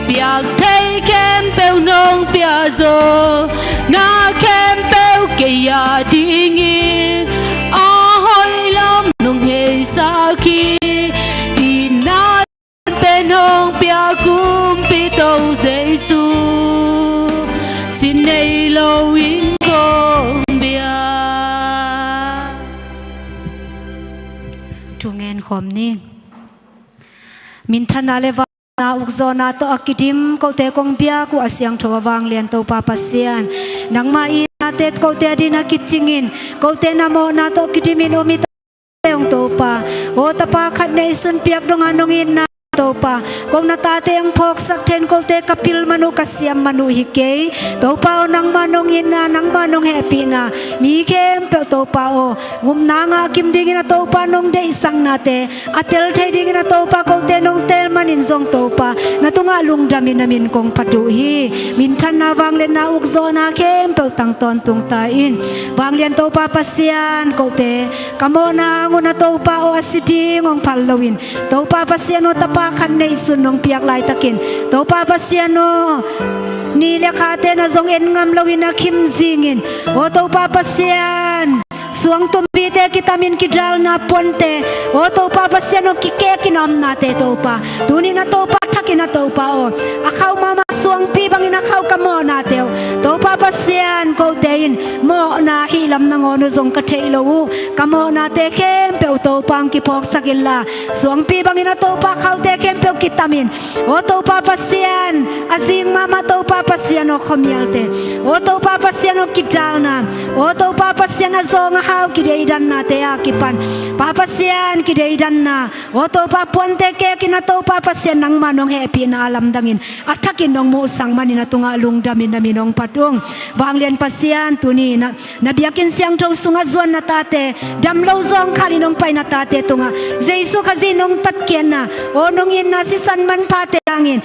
piak thei khempeuh nong pia zo. Na khempeuh kei a dingin a hoih lam nong heisak hi. Itna pen hong pia kumpi To Jesu, sin nei lo in kong bia. Thu ngen khawm ni. Minthanna le vangliatna ukzawhna tawh a kidim kote kong biak uh a siangtho a vanglian Topa Pasian, nangmah itnate kote adingin a kicingin, kote na mawhna tawh kidimin um hi ta hong Topa. Aw Tapa khat neihsun piak dongah nong itna Topa, ko na tate hong phawksak thei-in kote ka pil man uh, ka siam man uh hi kei. Topa aw, nangmah nong itna, nangmah nong hehpihna, mi khempeuh Topa aw, upna ngah kim dingin a Topa nong deihsaknate a tel thei dingin a Topa kote nong teel manin zong Topa, na tungah lungdamin na min kong phat uh hi. Minthanna, vangliatna, ukzawhna khempeuh tang tawntung ta in. Vanglian Topa Pasian, kote ka mawhna hang un a Topa aw, a si ding hong phal loin, Topa Pasian aw, tapa khat neihsun nong piak laitakin, Topa Pasian aw, ni le khate na zong en ngam loin a khim zingin, aw Topa Pasian, suangtum pite kitamin kidalna puante, aw Topa Pasian aw, kikekin a omnate Topa, tunin a Topa, thakin a Topa aw, a khauh mahmah suangpi bangin a khauh ka mawhnate uh, Topa Pasian, kote in mawhna hih lam nangawn uh zong ka theih lo uh, ka mawhnate khempeuh Topa hong kiphawksak inla, suangpi bangin a Topa khauhte khempeuh kitamin, aw Topa Pasian, a zing mahmah Topa Pasian aw, khuamialte, aw Topa Pasian aw, kidalna, aw Topa Pasian, a zawng a hau kideidannate a kipan, Pa Pasian, kideidanna, aw Topa, puante kekin a Topa Pasian, nangmah nong hehpihna a lamdangin a thakin nong muhsak manin a tungah lungdamin na min hong phat ung. Vanglian Pasian, tuni-in ah na biakinn siangtho sungah zuan na tate, dam lo zawngkhalin hong pai na tate tungah Jesu Khazih nong tatkhiatna, aw nong itna sisan manphate hangin,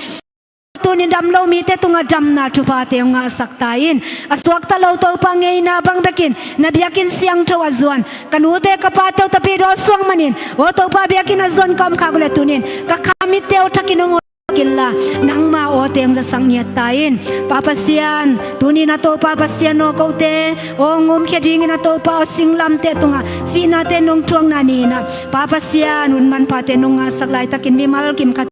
tunin dam lo mite tungah damna thuphate hong ngahsak ta in. A suakta lo Topa, ngeina bang bekin na biakinn siangtho ah zuan ka nute ka pate uh, Tapidaw suang manin, aw Topa, biakinn ah zuan ka om khak uh leh tunin ka kha mitte uh thakin hong sak inla, nangma awte hong zasak ngiat ta in. Pa Pasian, tunin a Topa Pasian aw, kote aw hong umkhia dingin a Topa aw, singlamteh tungah sihnate nong thuakna ni-in ah, Pa Pasian, hun manphate nong ngahsak laitakin mimal kim khat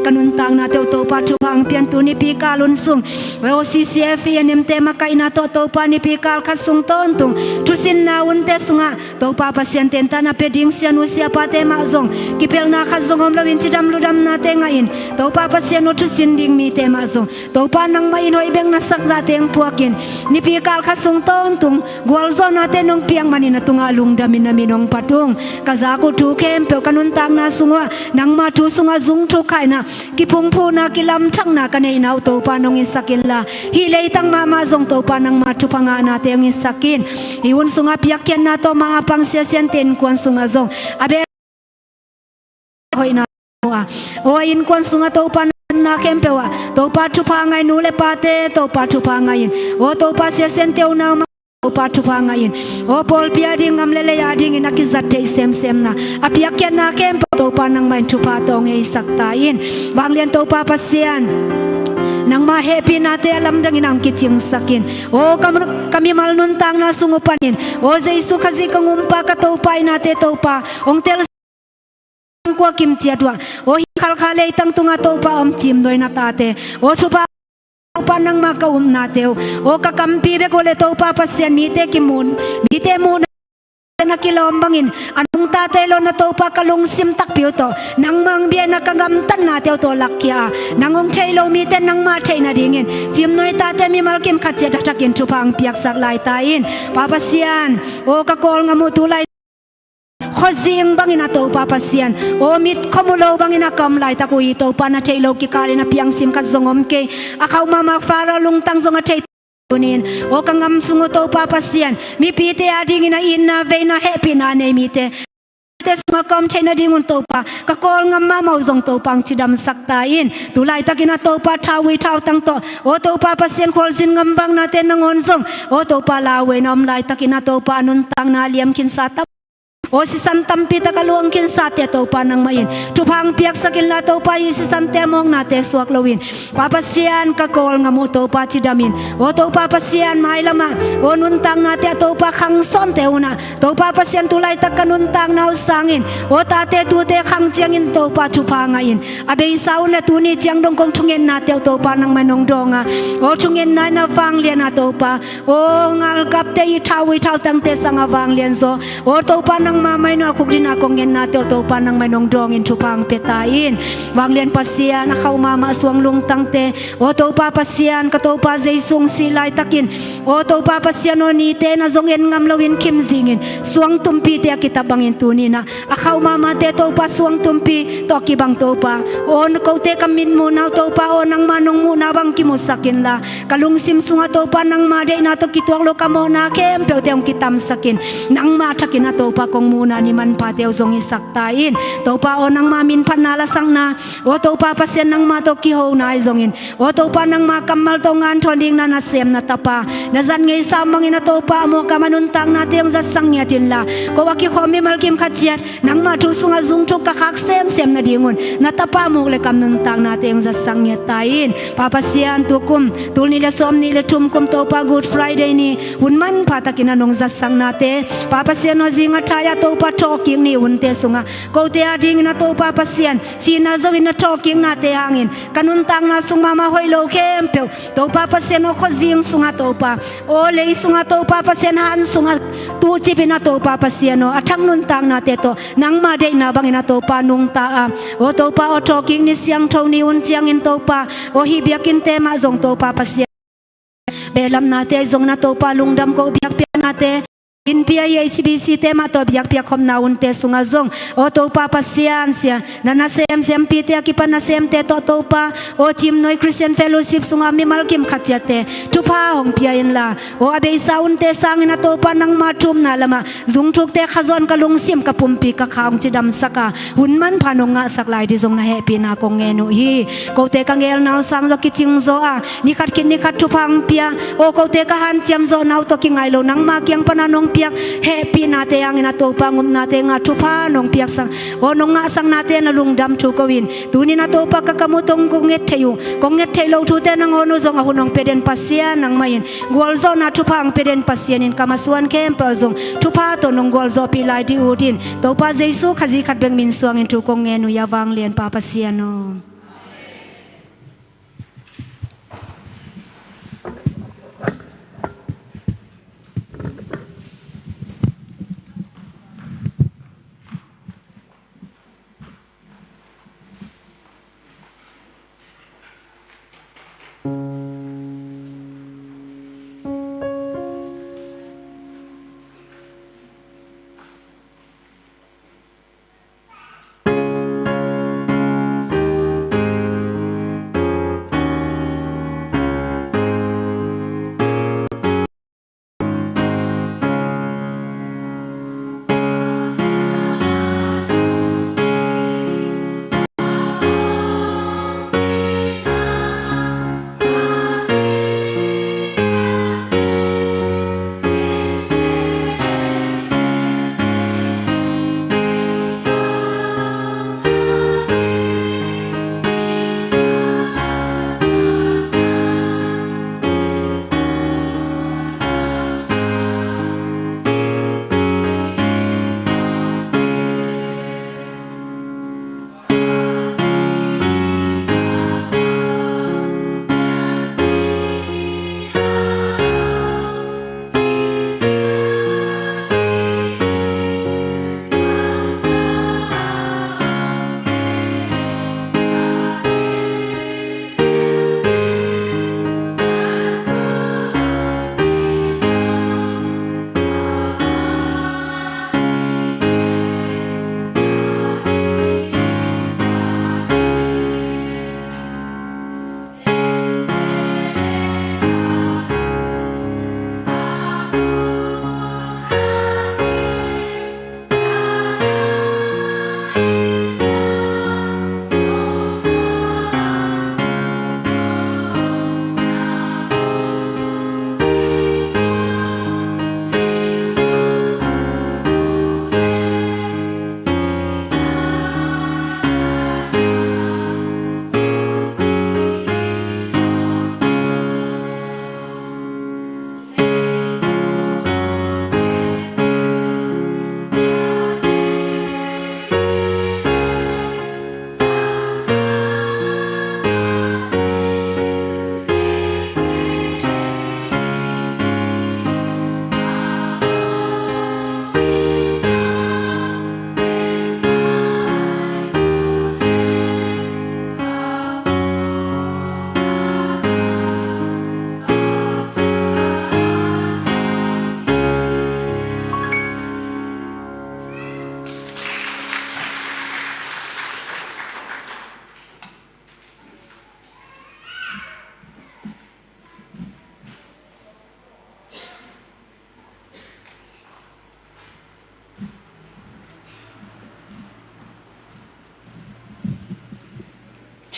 ka nuntaknate uh Topa thupha hong pia in. Tuni nipi kal hun sung aw, C C F, E N M te makaihna tawh Topa nipi kal khat sung tawntung thusinna hunte sungah Topa Pasian, tentan a pia ding sianu siapate mah zong kipelhna khat zong om loin cidam ludamnate ngahin, Topa Pasian aw, thusin ding mite mah zong Topa nangmah in hoih bek na sak zahte hong puakin, nipi kal khat sung tawntung gualzawhnate nong piak manin a tungah lungdamin na min hong phat ung. Ka zak uh thu khempeuh ka nuntakna sung uh ah nangma thu sungah zung thukhaihna, kiphungphuna, kilamthakna ka neihna uh Topa nong itsak inla, hih leitang mahmah zong Topa nangma thupha ngahnate hong itsak in. Hih hun sungah piakkhiatna tawh mah a pang sia Siante innkuan sungah zong a bel hoihna uh ah, aw a innkuan sungah Topa na khempeuh ah Topa thupha ngah in, nu le pate Topa thupha ngah in, aw Topa sia Siante unau mah Topa thupha ngah in, aw pawlpi ading, gam le lei adingin a kizat theih semsemna, a piakkhiatna khempeuh Topa nangmah in thupha tawh hong heisak ta in. Vanglian Topa Pasian, nangma hehpihnate a lamdangin hong kicingsak in. Aw ka, ka mimal nuntakna sung uh panin, aw Jesu Khazih ka gumpa ka Topa ihnate Topa hong tel kua kim ciat uh ah, aw hih Khalkha leitang tungah Topa om cimnuai na tate, aw thupha, Topa nangmah ka upnate uh, aw ka kampi bek uh leh Topa Pasian, mite kimuh, mite muhna na kilawm bangin a nungtate lo na Topa ka lungsim takpi uh tawh nangmah hong biakna ka gamtatnate uh tawh lakkhia a, nang hong theih lo mite nangmah theih nadingin cimnuai tate mimal kim khat ciat a thakin thupha hong piaksak lai ta in. Pa Pasian, aw ka Kawlgam uh tu lai khuazing bangin a Topa Pasian, aw mitkhawm uh lo bangin a ka om laitak uh hi. Topa na theih loh kikalin a piangsim khat zong om kei. A khauh mahmah Pharaoh lungtang zong a thei tunin, aw ka gam sung uh Topa Pasian, mipite adingin a itna veina hehpihna a nei mite te sungah ka om theih nadingun Topa, ka Kawlgam mahmah uh zong Topa hong cidamsak ta in. Tu laitakin ah Topa thauvui thautang tawh, aw Topa Pasian, khualzin gamvaknate nangawn zong, aw Topa, lauhuaina om laitakin ah Topa, a nuntakna a liam khinsa tam, aw sisan tampi tak a luang khinsate Topa nangmah in thupha hong piaksak inla Topa, hih sisante a mawknate suak loin, Pa Pasian, ka Kawlgam uh Topa cidamin, aw Topa Pasian, mailamah aw nuntaknate ah Topa khangsawnte hunah, Topa Pasian, tu laitak ka nuntakna uh sangin aw tate tute khang ciangin Topa thupha ngahin, a beisa un le tuni ciang dong kong thungennate uh Topa nangmah in hong dawnga, aw thungenna in a vanglian ah Topa, aw ngalkapte i thauvui thautangte sang a vanglian zaw, aw Topa nangmah mai nuah khukdin a kong ngennate uh Topa nangmah in hong dawngin thupha hong pia ta in. Vanglian Pasian, a khauh mahmah suang lungtangte, aw Topa Pasian, ka Topa Jesu hong sih laitakin, aw Topa Pasian, aw nite na zong en ngam loin khim zingin suang tumpite a kitap bangin tuni-in ah a khauh mahmahte Topa suang tumpi tawh kibang Topa, aw kote ka mitmuhna uh Topa, aw nangmah nong muhna bang kimusak inla, ka lungsim sungah Topa nangmah deihna tawh kituak lo ka mawhna khempeuhte hong kitamsakin, nangmah thakin ah Topa kong muhna ni manphate uh zong hisak ta in. Topa aw nangmah minphatna lasakna, aw Topa Pasian, nangmah tawh kihona ahi zongin, aw Topa nangmah kammal tawh hong hanthawn dingin ah na sem na tapa, na zat ngeisa mangin ah Topa, a mawkah a nuntaknate hong zatsak ngiat inla, ko a kikhawm mimal kim khat ciat nangmah thu sungah zungthuk ka khak semsem nadingun na tapa muk le kam nuntaknate hong zatsak ngiat ta in. Pa Pasian, tukum tul nih le sawmnih le thum kum Topa Good Friday ni hun manpha takin ah nong zatsaknate, Pa Pasian aw, zing a thai-ah Topa thawhkik ni hunte sungah kote adingin ah Topa Pasian, sihna zo-in na thawhkiknate hangin ka nuntakna sung mahmah hoih lo khempeuh Topa Pasian aw, khuazing sungah Topa, aw lei sungah Topa Pasian, han sungah tuhcipin ah Topa Pasian aw, a thak nuntaknate tawh nangmah deihna bangin ah Topa nungta a, aw Topa aw thawhkik ni siangtho ni hun ciangin Topa, aw hih biakinnte mah zong Topa Pasian, behlapnate ahi zongin ah Topa lungdam ko biakpiaknate, innpi a H B C te mah tawh biakpiak khopna hunte sungah zong, aw Topa Pasian, sia na nasemsempite a kipan nasemte tawh Topa, aw Cimnuai Christian Fellowship sungah mimal kim khat ciatte thupha hong pia inla, aw a beisa hunte sangin ah Topa nangmah thumna lamah zungthukte khazawn ka lungsim ka pumpi ka kha hong cidamsak a, hun manpha nong ngahsak lai ding zong na hehpihna kong ngen uh hi. Kote ka ngelna uh sang zaw kicing zaw a, ni khat khit ni khat thupha hong pia, aw kote ka hanciam zawhna uh tawh kingai lo nangmah kiang pan ah nong piak hehpihnate hangin ah Topa ngupnate ngah thupha nong piaksak, aw nong ngahsaknate na lungdam thu ko-in, tuni-in ah Topa ka kam uh tawh kong nget theih uh, kong nget theih loh thute nangawn uh zong a hun hong pia den Pasian nangmah in, gualzawhna thupha hong pia den Pasian in, ka masuan khempeuh zong thupha tawh nong gualzawhpih lai ding ut in, Topa Jesu Khazih khat bek min suangin thu kong ngen uh hi a, vanglian Pa Pasian aw.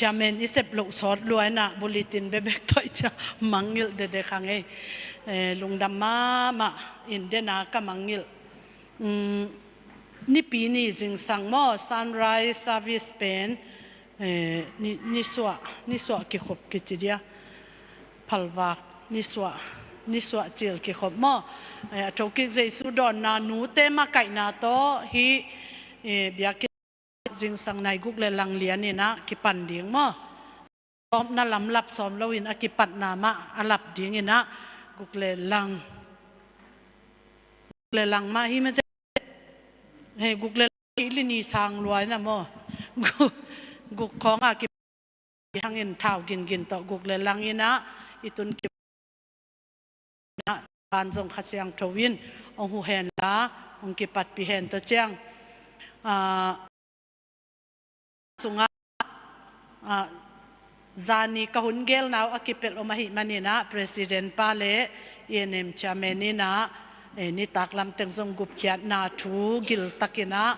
Amen. I sep loh sawt lua inah bulletin bebek tawh i ciah mangngilh dede kha ngei. Eh, lungdam mahmah in dena ka mangngilh. Mm, nipi ni zingsang maw, sunrise service pen, eh, ni, nisuah, nisuah kikhop kici dia. Phalvak, nisuah, nisuah cil kikhop maw. Eh, a thokik Jesu dawnna nute makaihna tawh hih, eh, biakinn zingsang nai guk le lang lian inah kipan ding maw. Tawpna lam lap sawm loin a kipatna mah a lap ding inah guk le lang. Guk le lang mah hi mate. He, guk le lang hi li ni sang lua inah maw. Guk, guk khawng a kip hangin thau gingin tawh guk le lang inah i tun kip inah pan zong Kha Siangtho in hong hu hen la, hong kipatpih hen tawh ciang. Ah, sungah, ah, zani ka hun gelna uh a kipelh om ahih maninah President pa le E N M Chairman inah, eh, nitak lamteng zong gupkhiatna thu giltakinah,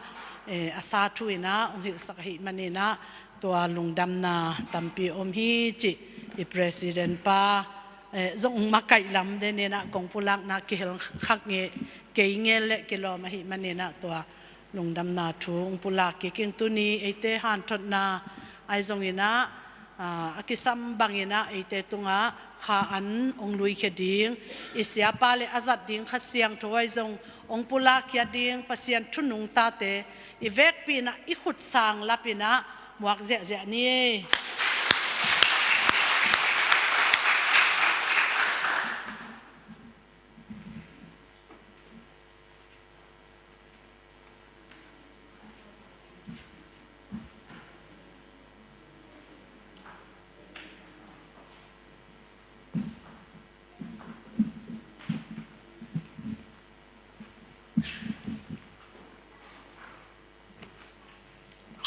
eh, a sa thu inah hong hilhsak ahih maninah tua lungdamna tampi om hi cih i President pa, eh, zong makaih lam deninah kong pulakna kihel khak nge, kei ngel le kilawm ahih maninah tua lungdamna thu hong pulak kik ing. Tuni eite hanthotna ahi zonginah, ah, a kisam banginah eite tungah kha an hong luikhia ding, i siapa le a zat ding Kha Siangtho ahi zong hong pulakkhia ding Pasian thu nungtate i vekpi inah i khut sang lapinah muak ziahziah ni.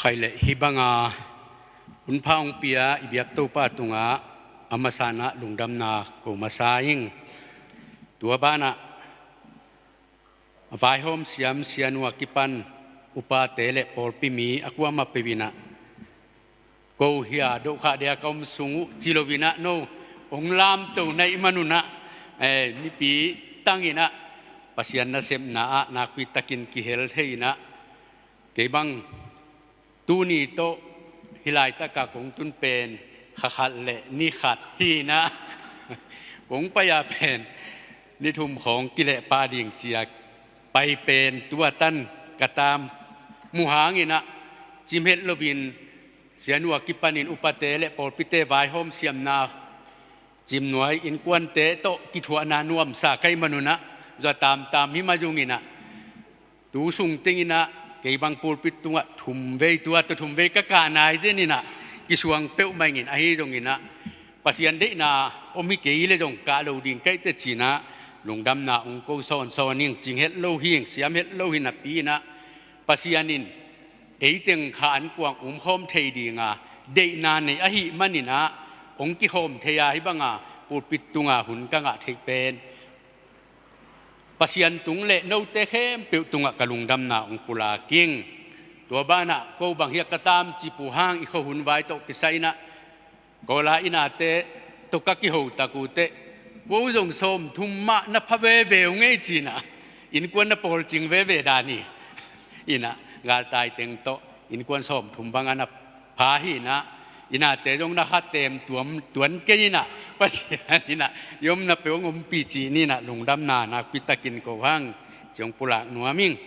Khaile hih banga hunpha hong pia i biak Topa tungah a masanah lungdamna ko masa ing. Tua banah a vaihawm siam sianu a kipan upate le pawlpi mi a kuamah peuh inah ko hia dohkhah dia ka om sung uh ci loinah no hong lamto naih manunah, eh, mipi tanginah Pasian nasepna ah nakpi takin kihel thei inah kei bang tuni tawh hih laitakah kong tun pen kha khat le ni khat hi inah kong pai-a pen ni thum khawng kilehpah ding ci-a pai pen tua tan ka tam muh hanginah cimhelh loin sianu a kipanin upate le pawlpite vaihawm siamna cimnuai innkuante tawh kithuahna nuamsa ka hih manunah zua tamtam hi mah zonginah tu sung tenginah kei bang pulpit tungah thum vei tua tawh thum vei ka kah nai zeninah kisuang peuhmah ingin ahi zonginah Pasian deihna om hi kei le zong kah lo ding ka hih teh cinah lungdamna hong ko sawnsawn ing. Cinghelh lo hi ing, siamhelh lo hi napi inah Pasian in eiteng kha an kuang umkhawm thei dinga deihna nei ahih maninah hong kikhawm thei-a hih banga pulpit tunga hun ka ngah theih pen Pasian tung le note khempeuh tungah ka lungdamna hong pulak ing. Tua banah ko bang hiah ka tam ci puh hang i khuahun vai tawh kisai inah Kawla innate tawh ka kiho tak uh teh ko zong sawmthum mah na pha veve uh ngei cinah innkuan na pawlcing veve dan hi inah galtai teng tawh innkuan sawmthum bangah na pha hi inah innate zong na kha tem tuam tuan kei inah Pasian inah i omna peuh hong ompih cih ni inah lungdamna nakpi takin ko hang ci hong pulak nuam ing.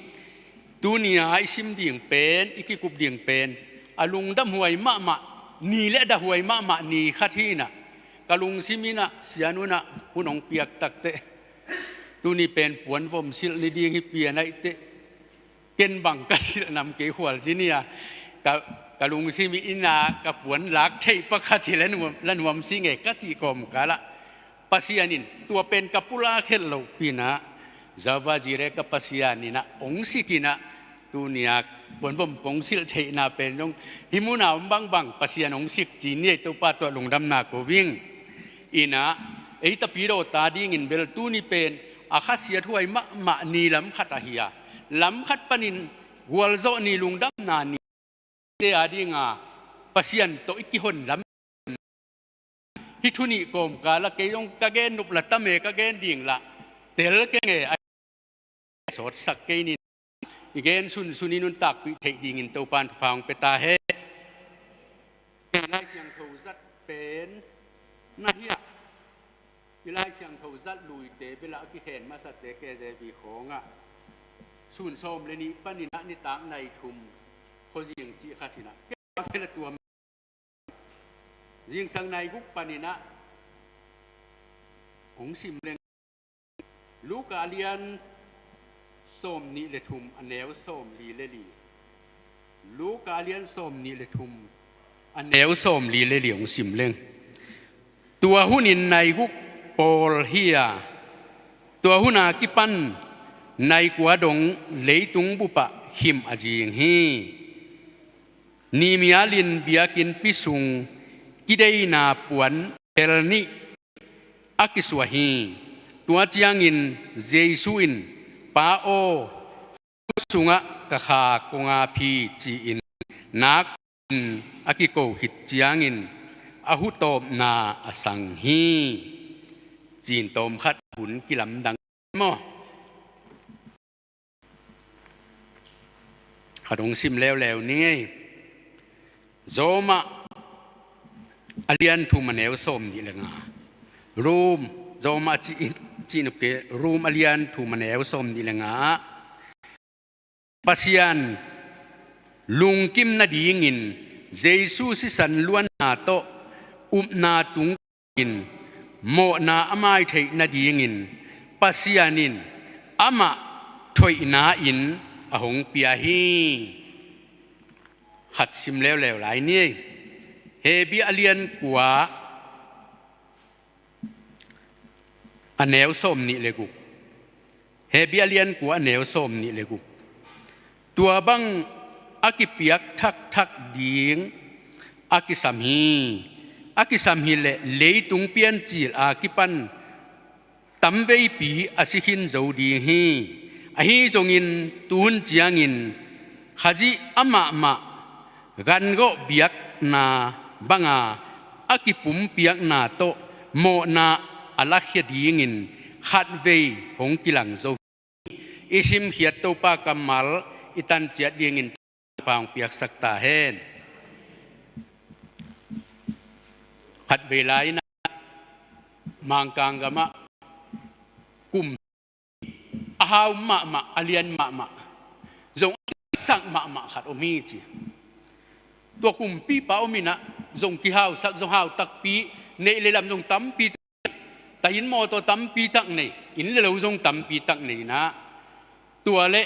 Tuni-a i sim ding pen i kikup ding pen a lungdam huai mahmah ni le a dah huai mahmah ni khat hi inah ka lungsim inah sianu inah hun hong piak tak teh tuni pen puanvom silh ni ding hi pian aih teh ken bang ka silh nam kei khual ci ni a ka, ka lungsim inah ka puan lak theih pakhat hi la nuam, la nuam si nge ka cih kawmkalah Pasian in tua pen ka pulak het loh pinah Jehovah Jireh ka Pasian inah hong sik inah tuni-a puanvom kong silh theihna pen zong hih muna om bangbang Pasian hong sik ci ni ei Topa tua lungdamna ko ing. Inah ei tapidawta dingin bel tuni pen a khasiat huai mahmah ni lam khat ahi a lam khat panin gualzawh ni lungdamna ni te a dinga Pasian tawh i kihon lam. Hih thu nih kawmkal ah kei zong ka gen nop la tam e, ka gen ding la tel keng e, a sawtsak kei ning. I gen sunsun i nuntakpih theih dingin Topan thupha hong pia ta hen. Kei Lai Siangtho zat pen na hi a, i Lai Siangtho zat luite bel ah a kikhen masate K J V khawng ah sun sawm le nih panin ah nitak nai thum khuazing cih khat hi na. Kei a phel a tuam. Zingsang nai guk panin ah hong sim leng. Luka a lian sawm nih le thum a neu sawm li le li. Luka a lian sawm nih le thum a neu sawm li le li hong sim leng. Tua hunin nai guk pawl hi a, tua hun a kipan nai kua dong leitung bup ah khim a zing hi. Ni mialin biakinnpi sung kideina puan phel nih a kisuah hi. Tua ciangin Jesu in, "Pa aw, hu sungah ka kha kong ap hi," ci-in nak in a kiko khit ciangin a hu tawpna a sang hi. Cin tawm khat hun kilamdang maw? Khat hong sim leuleu ni ngei. Roma a lian thum a neu sawm nih le nga. Rom, Roma a ci, cih nop kei, Rom a lian thum a neu sawm nih le nga ah Pasian lungkim nadingin Jesu sisan luanna tawh upna tung in mawhna a mai theih nadingin Pasian in amah thoihna in a hong pia hi. Khat sim leuleu lai ni. Hebru a lian kua a neu sawm nih le guk. Hebru a lian kua a neu sawm nih le guk. Tua bang a kipiak thakthak ding a kisam hi. A kisam hi leh leitung piancil a kipan tamveipi a si khin zo ding hi. Ahi zongin tuhun ciangin Khazih amahmah gangawh biakna banga a kipumpiakna tawh mawhna a lakhia dingin khatvei hong kilang zo. I simkhiat Topa kammal i tanciat dingin Topa hong piaksak ta hen. Khatvei lai-in ah Mangkang gamah kum a hau mahmah, a lian mahmah, zong a sak mahmah khat om hi ci. Tua kumpipa om in ah zong kihausak, zong hau takpi, neih le lam zong tampi tak nei, ta inn mawtaw tampi tak nei, inn le lo zong tampi tak nei in ah, tua leh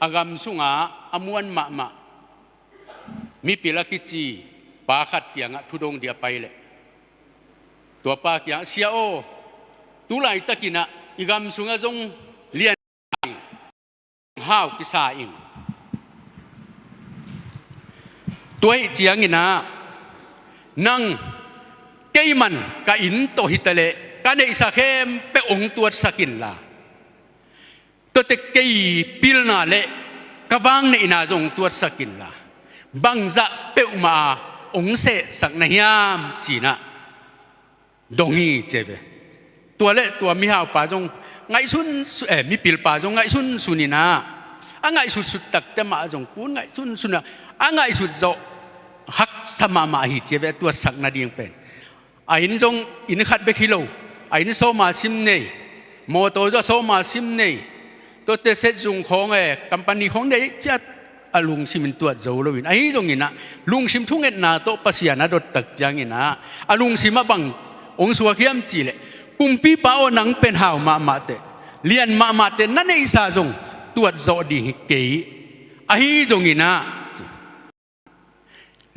a gam sunga a muan mahmah mipil a kici pa khat kiangah thudong ding a pai leh, tua pa kiangah, "Sia aw, tu laitakin ah i gam sungah zong lian hau kisa ing. Tua ahih ciangin ah nang, keiman ka inn tawh hi ta leh ka neihsa khempeuh hong tuatsak inla, tuate kei pilna le ka vangneihna zong tuatsak inla, bangzah peuhmah a hong sehsak na hiam?" ci-in ah dong hi ci ve. Tua leh tua mihaupa zong ngaihsun su-, eh, mipilpa zong ngaihsunsun in ah, a ngaihsutsut takte mah zong kun ngaihsunsun ah, a ngaihsut zawh haksa mahmah hi ci ve, tuatsak nading pen. A inn zong inn khat bek hi lo. A inn sawma sim nei. Mawtaw zong a sawma sim nei. Tuate set zung khawng e, company khawng nei ciat a lungsim in tuat zo loin. Ahi zongin ah lungsim thungetna tawh Pasian a dot tak ciangin ah a lungsim ah bang hong suak hiam cih leh, "Kumpipa aw, nang pen hau mahmah teh, lian mahmah teh, na neihsa zong tuat zawh ding hi kei. Ahi zongin ah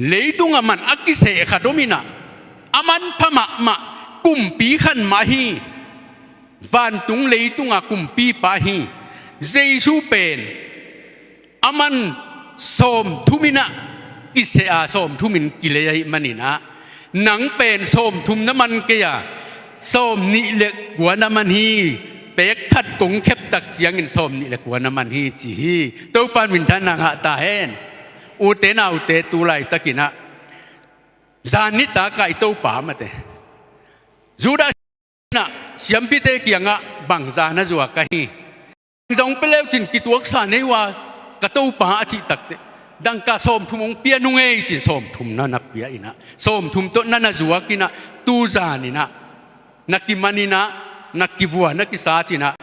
leitung a man a kiseh khat om in ah, a manpha mahmah kumpi khat mah hi. Vantung leitunga kumpipa hi. Jesu pen a man sawmthum in ah kiseh a, sawmthum in kilei ahih manin ah, nang pen sawmthum na man kei a, sawmnih le kua na man hi. Pek khat kong khep tak ciangin sawmnih le kua na man hi," ci hi. Topa in minthanna ngah ta hen. Ute naute, tu laitakin ah Zan nitak ah i Topa mate Judah in ah siampite kiangah bang zan a zuak ahi? Zong pia leucin kituaksa nei uh a, ka Topa a cih takteh, dangka sawmthum hong pia nung ei cin sawmthum na na pia in ah, sawmthum tawh na na zuak in ah, tu zan in ah na kiman in ah, na kivua na kisat in ah,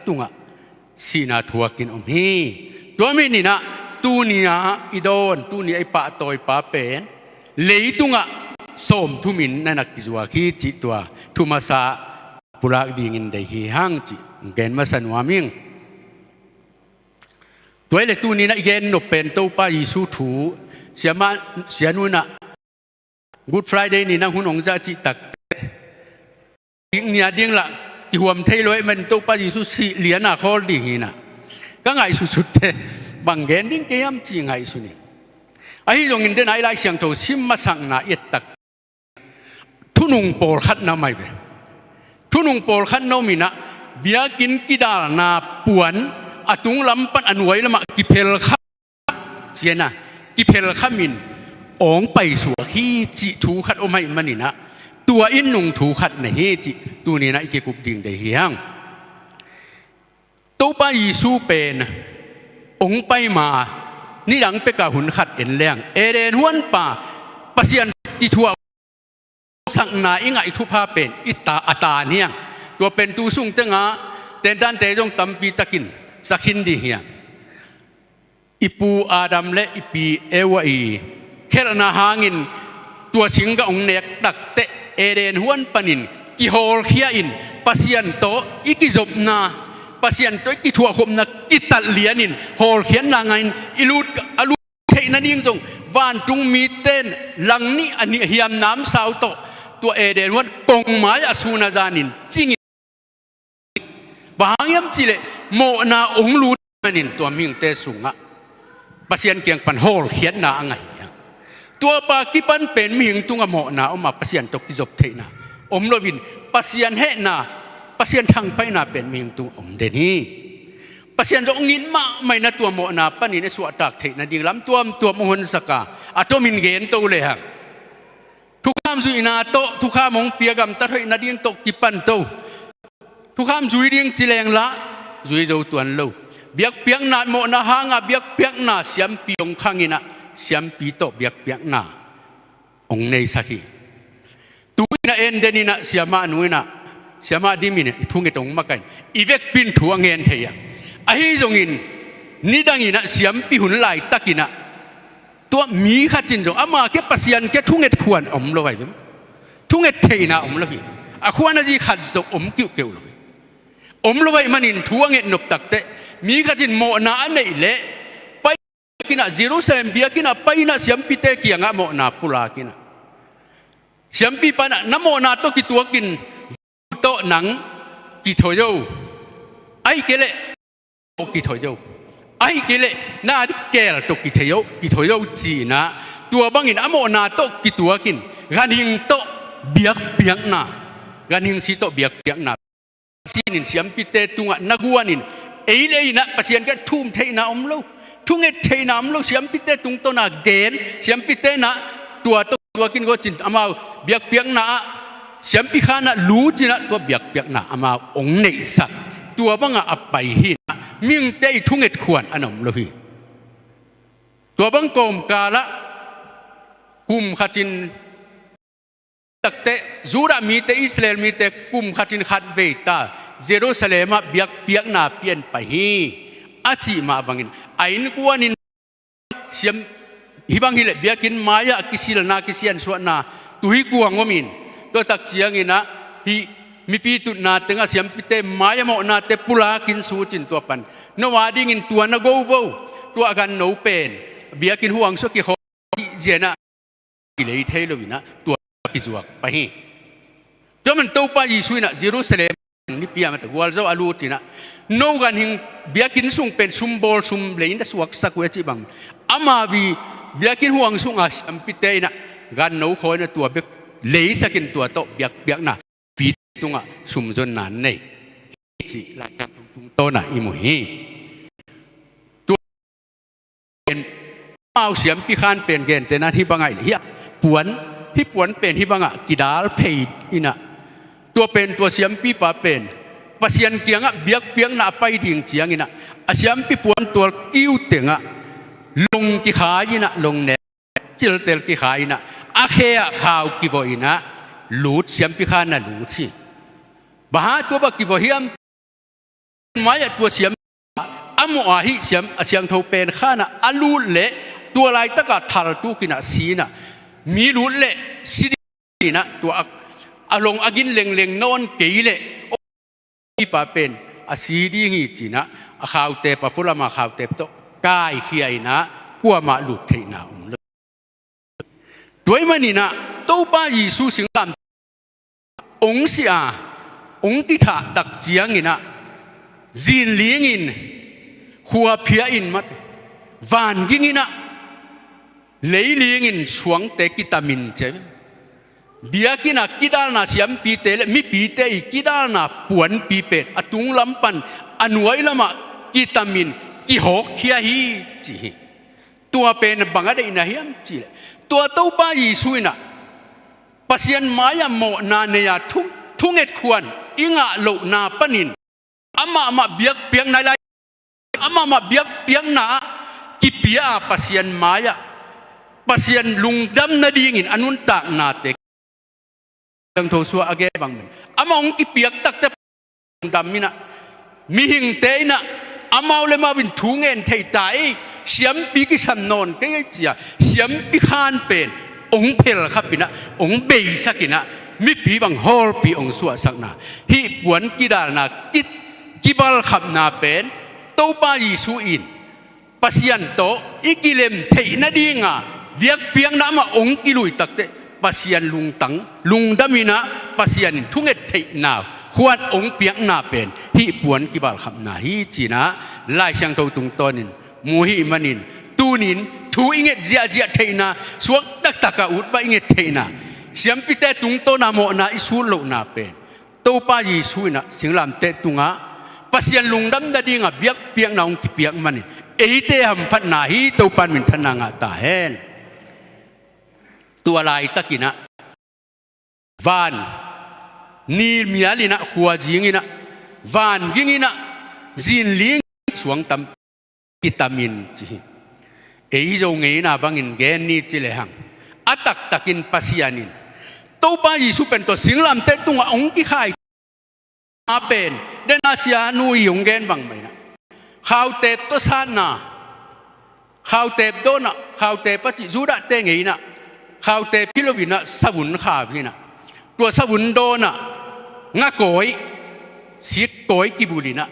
tungah sihna thuakin om hi. Tua manin ah tuni-a i dawn, tuni-a i pahtawipa pen leitungah sawmthumin na na kizuak hi cih tua thu masa pulak dingin deih hi hang cih gen masa nuam ing. Tua hi leh tuni-in ah i gen nop pen Topa Jesu thu, siamah, sianu in ah Good Friday ni-in ah hun hong za cih takteh, ding nia ding lah kihuam thei lo ahih manin Topa Jesu sih lian a khawl ding hi in ah ka ngaihsutsut teh, bang gen ding kei hiam cih ngaihsun ing. Ahi zongin den a i Lai Siangtho sim masakna i et tak, thunung pawlkhat na om hi ve. Thunung pawlkhat na om in ah, biakinn kidalna puan a tunglam pan a nuai lamah kiphelkham, cian a kiphelkhamin awng paisuak hi cih thu khat om ahih manin ah, tua in nung thu khat nei hi cih tuni-in ah i kikup ding deih hi hang. Topa Jesu pen hong pai ma, nidang pek a hun khat en leng, Eden huanpa Pasian kithuah sakna i ngaih thupha pen i ta, a tan hi hang. Tua pen tu sung tengah tentante zong tampi takin sa khin ding hi hang. I pu Adam le i pi Eva i khelhna hangin tua singgah hong nek takteh, Eden huan panin kihawlkhia in, Pasian tawh i kizopna, Pasian tawh i kithuahkhopna kitat lianin, hawlkhiatna ngah in i lut, a lut theih nading zong vantung mite in lang nih a nih hiam namsau tawh tua Eden huan kongmai a sun a zanin cingin, bang hang hiam cih leh mawhna hong lut manin tua mihingte sungah Pasian kiang pan hawlkhiatna a ngah hi hang. Tua pa kipan pen mihing tungah mawhna om a, Pasian tawh kizop theihna om loin, Pasian hehna, Pasian thangpaihna pen mihing tungah om den hi. Pasian zong hong it mahmah in ah tua mawhna panin i suahtak theih nading lam tuamtuam hong honsak a, a tomin gen to le hang. Thukham zuihna tawh, thukham hong pia gamtat hoih nading tawh kipan to. Thukham zui ding ci leng lah zui zo tuan lo. Biakpiakna, mawhna hanga biakpiakna siampi hong khang in ah, siampi tawh biakpiakna hong neisak hi. Tu-in ah en den in ah siamah nu in ah, siamah dim in ah i thunget hong makaih in, i vekpi in thu a ngen thei a. Ahi zongin nidang in ah siampi hun laitakin ah tua mi khat in zong ama kia Pasian kia thunget khuan om lo hi ve. Thunget theihna om lo hi. A khuan a zi khat zong om kiuhkeuh lo hi. Om lo ahih manin thu a nget nop takteh, mi khat in mawhna a neih leh pai in ah, Jerusalem biakinn ah pai in ah siampite kiangah mawhna pulak in ah, siampipa in ah, na mawhna tawh kituakin tawh nang kithoih o. Ahih kei leh tawh kithoih o. Ahih kei leh na keel tawh kithoih o, kithoih o ci in ah, tua bangin a mawhna tawh kituakin ganhing tawh biakpiakna, ganhing si tawh biakpiakna, Pasian in siampite tungah na guanin, ei le ei in ah Pasian kiang thum theihna om lo, thunget theihna om lo, siampite tungtawna gen, siampite in ah tua tawh tuakin gawcin amau biakpiakna ah, siampi khan ah lucin ah tua biakpiakna amau hong neihsak. Tua bangah a pai hi in ah, mihingte i thunget khuan a na om lo hi. Tua bang kawmkal ah kum khat in takteh, Judah mite, Israel mite kum khat in khat vei ta Jerusalem ah biakpiakna pian pai hi, a cih mah bangin a innkuan in siam, hih bang hi leh biakinn mai-ah kisilna, kisiansuahna, tuikuang om in, tua tak ciangin ah hih mipi tutna tengah siampite mai-ah mawhnate pulakin sucin tua pan, no a dingin tua na go vo, tua ganno pen biakinn huang sua kikhawl cih zia in ah kilei thei lo in ah tua kizuak pah hi. Tua man Topa Jesu in ah Jerusalem nipi a mate gualzo a lut in ah, no ganhing biakinn sung pen sumbawl sum lei in ah suaksak uh hi a cih bang, ama vi biakinn huang sunga siampite in ah ganno khawi in ah tua bek leisakin tua tawh biakpiakna pi tungah sumzonna nei hi cih Lai Siangtho tungtawn ah i mu hi. Tua pen amau siampi khan pen gentehna in hih bangah in, hih puan, hih puan pen hih bangah kidal phei in ah, tua pen tua siampipa pen Pasian kiangah biakpiakna a pai ding ciangin ah, a siampi puantual kiu tengah long kikhai in ah, long ne ciltel kikhai in ah, a khe ah khau kivuah in ah, lut, siampi khan a lut hi. Bang hang tua bang kivuah hiam? Mai-ah tua siam, a mawh a hih siam, a siangtho pen khan ah a lut leh, tua laitakah thaltuk in ah si in ah, mi lut leh si ding in ah, tua a, a long a gin lengleng nawn kei leh, hihpa pen a si ding hi ci in ah, a khautep, a pualama khautep tawh kaikhia in ah, kuamah lut theihna om lo. Tua ahih manin ah Topa Jesu singlamteh hong si a, hong kithah tak ciangin ah, zinling in, khuaphia in, mat, vanging in ah, leiling in suangte kitam in ci a, biakinn ah kidalna, siampite leh mipite i kidalna puanpi pen a tunglam pan a nuai lamah kitam in kihawkkhia hi, ci hi. Tua pen bang a deihna hiam cih leh, tua Topa Jesu in ah Pasian mai-ah mawhna nei a, thu, thunget khuan i ngah lohna panin, amah mah biakpiakna lai, amah mah biakpiakna ah kipia a, Pasian mai-ah, Pasian lungdam nadingin a nuntaknate, Siangtho Sua a gen bang manin, amah hong kipiak takteh lungdam in ah, mihingte in ah amau le amau in thu ngen thei ta ei, siampi kisam nawn kei ei ci a, siampi khan pen hong phelkhap in ah, hong beisak in ah, mipi bang hawlpi hong suahsakna, hih puan kidalna, ki, kibalkhapna pen Topa Jesu in Pasian tawh i kilem theih nadinga biakpiakna amah hong kilui takteh, Pasian lungtang, lungdam in ah, Pasian in thunget theihna khuan hong piakna pen hih puan kibalkhapna hi ci in ah, Lai Siangtho tungtawnin mu ahih manin, tuni-in thu i nget ziahziah theihna, suak taktak a ut bang i nget theihna, siampite tungtawn a mawhna i sut lohna pen Topa Jesu in ah singlamteh tungah Pasian lungdam nadinga biakpiakna hong kipiak manin, eite hamphatna hi. Topa in minthanna ngah ta hen. Tua laitakin ah, van, ni mial in ah, khua zing in ah, vanging in ah, zinling, suang tam, kitam in ci hi. Ei Zo ngeina bangin gen ni ci lehang, a taktakin Pasian in, Topa Jesu pen tua singlamteh tungah hong kikhai a pen, den a sianu i hong gen bang mah in ah, khautep tawh satna, khautep dawn ah, khautep a cih Judahte ngei in ah, khautep hi lo in ah, savun khau hi in ah, tua savun dawn ah, ngakawi, sikkawi kibulh in ah,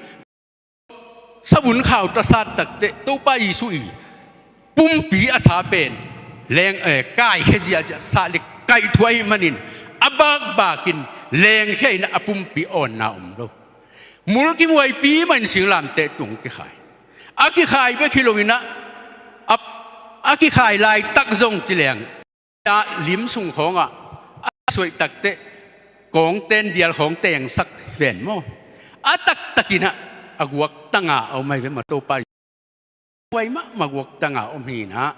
savun khau tawh sat takteh, Topa Jesu i pumpi a sa pen leng, eh, kaikhia ziahziah, sah le kaih thuah ahih manin, a bakbakin lengkhia in ah, a pumpi awnna om lo. Mulkimhuaipi mah in singlamteh tung kikhai. A kikhai bek hi lo in ah, a, a kikhai laitak zong ci leng, a lim sung khawngah a suaih takteh, kawngten dial khawng tengsak ven maw? A taktakin ah, a guaktang a om hi ve maw, Topa. Huai mahmah guaktang a om hi in ah,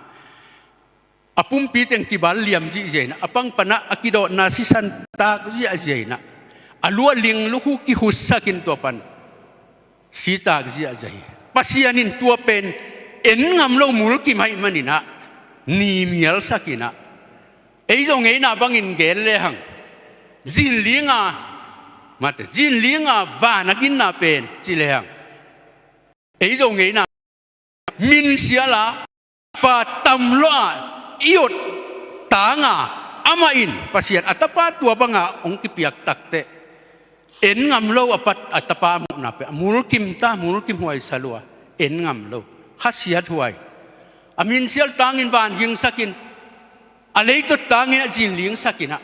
a pumpi teng kibal liam zihziah in ah, a pang pan ah a kidawtna sisan tak ziahziah in ah, a lu a ling lukhu kikhutsakin tua pan sitak ziahziah hi. Pasian in tua pen en ngam lo, mulkim ahih manin ah, ni mialsak in ah, ei Zo ngeina bangin gen lehang, zinling a, mate, zinling a van a ginna pen ci lehang, ei Zo ngeina minsial a, pa tam lua i ot tanga, amah in Pasian a tapa tua banga hong kipiak takteh, en ngam lo, a pat a tapa muhna pen a mulkim ta, mulkimhuai sa lua, en ngam lo, khasiathuai. A minsial tangin vangingsakin, a leitawt tangin a zinlingsak in ah,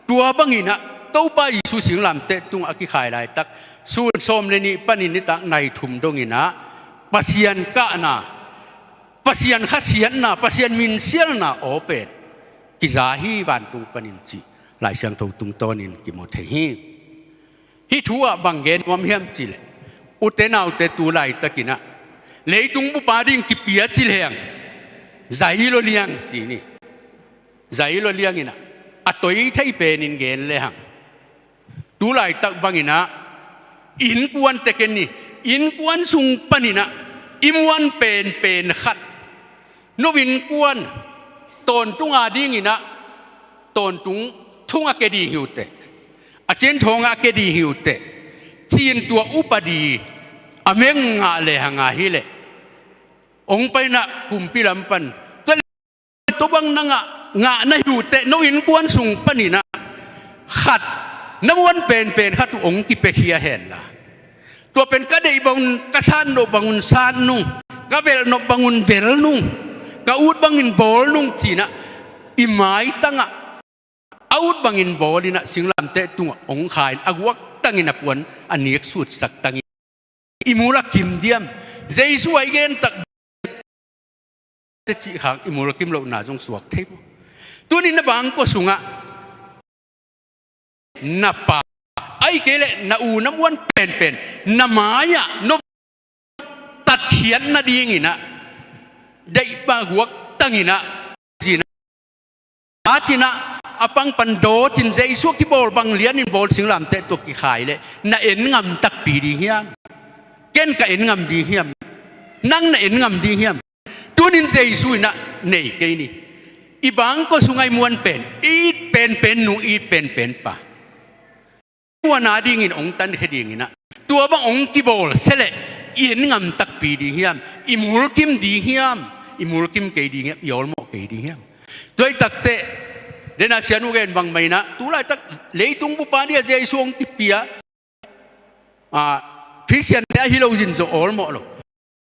tua bangin ah Topa Jesu singlamteh tungah a kikhai laitak, sun sawm le nih panin nitak nai thum dongin ah, Pasian kahna, Pasian khasiatna, Pasian minsialna aw pen kiza hi vantung panin cih Lai Siangtho tungtawnin kimu thei hi. Hih thu ah bang gen nuam hiam cih leh, ute naute, tu laitakin ah leitung bup a ding kipia ci leng, Zailo liang ci ni. Zailo liang inah a toi thei penin gen lehang, tu laitak banginah innkuan teken ni, innkuan sung paninah i muan penpen khat, no innkuan tawntung a dinginah tawntung thung a ke ding hi uh teh, a cin thawngah a ke ding hi uh teh, cin tua upadi a meng ngah lehang a hileh ong painah kumpi lam pan tua bang na ngah, ngah na hi uh teh, no innkuan sung paninah khat, na muan penpen khat uh ong kipiakhia henla, tua pen ka deih bangun ka sat nop bangun sat nung, ka velh nop bangun velh nung, ka ut bangin bawl nung cinah i maitangah a ut bangin bawlinah singlamteh tungah ong khain a guaktangin a puan a nik sutsak tangin i mul a kim diam? Jesu a i gentak teci khang i mul kim lohna zong suak thei maw? Tunin na bangkua sungah na pa, ahih kei leh na u na muan penpen na mai-ah no tatkhiat nadinginah deihpa guaktanginah cinah a cinah a pangpan dawtin Jesu a kibawl bang lianin bawl singlamteh tua kikhai leh na en ngam takpi ding hiam? Ken ka en ngam ding hiam? Nang na en ngam ding hiam? Tunin Jesu inah nei kei ni. I bangkua sungah i muan pen, i it penpen nu, i it penpen pa, tua nadingin ong tankhia dinginah tua bang ong kibawl se leh i en ngam takpi ding hiam? I mulkim ding hiam? I mulkim kei ding hiam? I awlmawh kei ding hiam? Tua i takteh dena sianu gen bang mainah tu laitak leitung bupa dia Jesu ong kipia, ah, Khristian te ahi lo zin zawh awlmawh lo.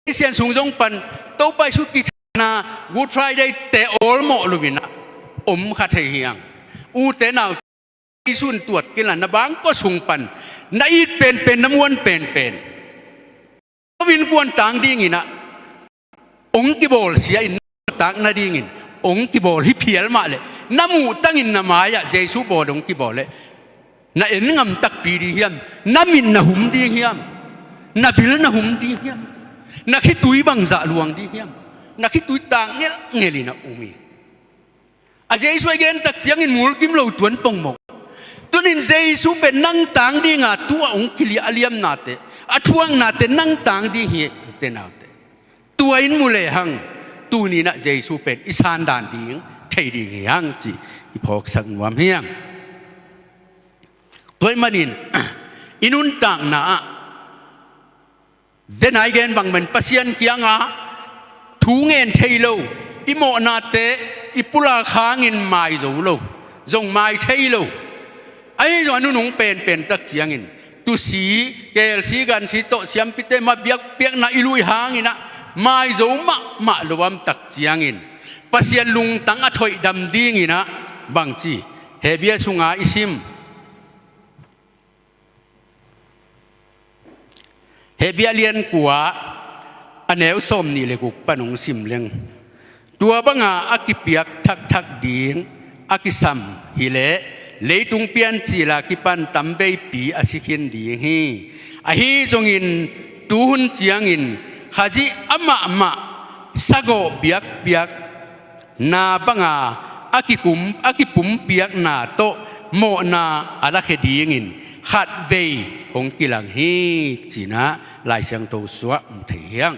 Khristian sung zong pan Topa Jesu kithanna Good Friday te awlmawh loinah om kha thei hiang. Ute nau, Jesu in tuat kila na bangkua sung pan na it penpen, na muan penpen no innkuan tang dinginah ong kibawl sia in, na tak nadingin ong kibawl hi phial mah leh na muh tangin na mai-ah Jesu bawl ong kibawl leh na en ngam takpi ding hiam? Na mit na hum ding hiam? Na bil na hum ding hiam? Na khitui bangzah luang ding hiam? Na khitui tak ngelhngelhin a um hi. A Jesu a i gentak ciangin mulkim lo tuan pongmawk. Tunin Jesu pen nang tang dinga tu a ong kiliah a liamnate, a thuaknate nang tang ding hi, ute naute. Tua in mu lehang tuninah Jesu pen i sandan ding thei ding hi hang cih i phawksak nuam hiang. Tua ahih manin i nuntakna ah, dena i gen bangmah in Pasian kiangah thu ngen thei lo, i mawhnate i pulak hangin mai zo lo, zong mai thei lo. Ahi zong a nunung penpen tak ciangin tusi, kelsi, gansi tawh siampite mah biakpiakna i luih hanginah mai zo mahmah lo a om tak ciangin Pasian lungtang a thoihdam dinginah bangci Hebru sunga i sim, Hebru lian kua, a neu sawm nih le guk pan hong sim leng, tua banga a kipiak thakthak ding a kisam hileh leitung piancil a kipan tamveipi a si khin ding hi. Ahi zongin tuhun ciangin Khazih amahmah sagawh biakpiak na banga a kikum, a kipumpiakna tawh mawhna a lakhia dingin khatvei hong kilang hi, cinah Lai Siangtho suah mu thei hiang.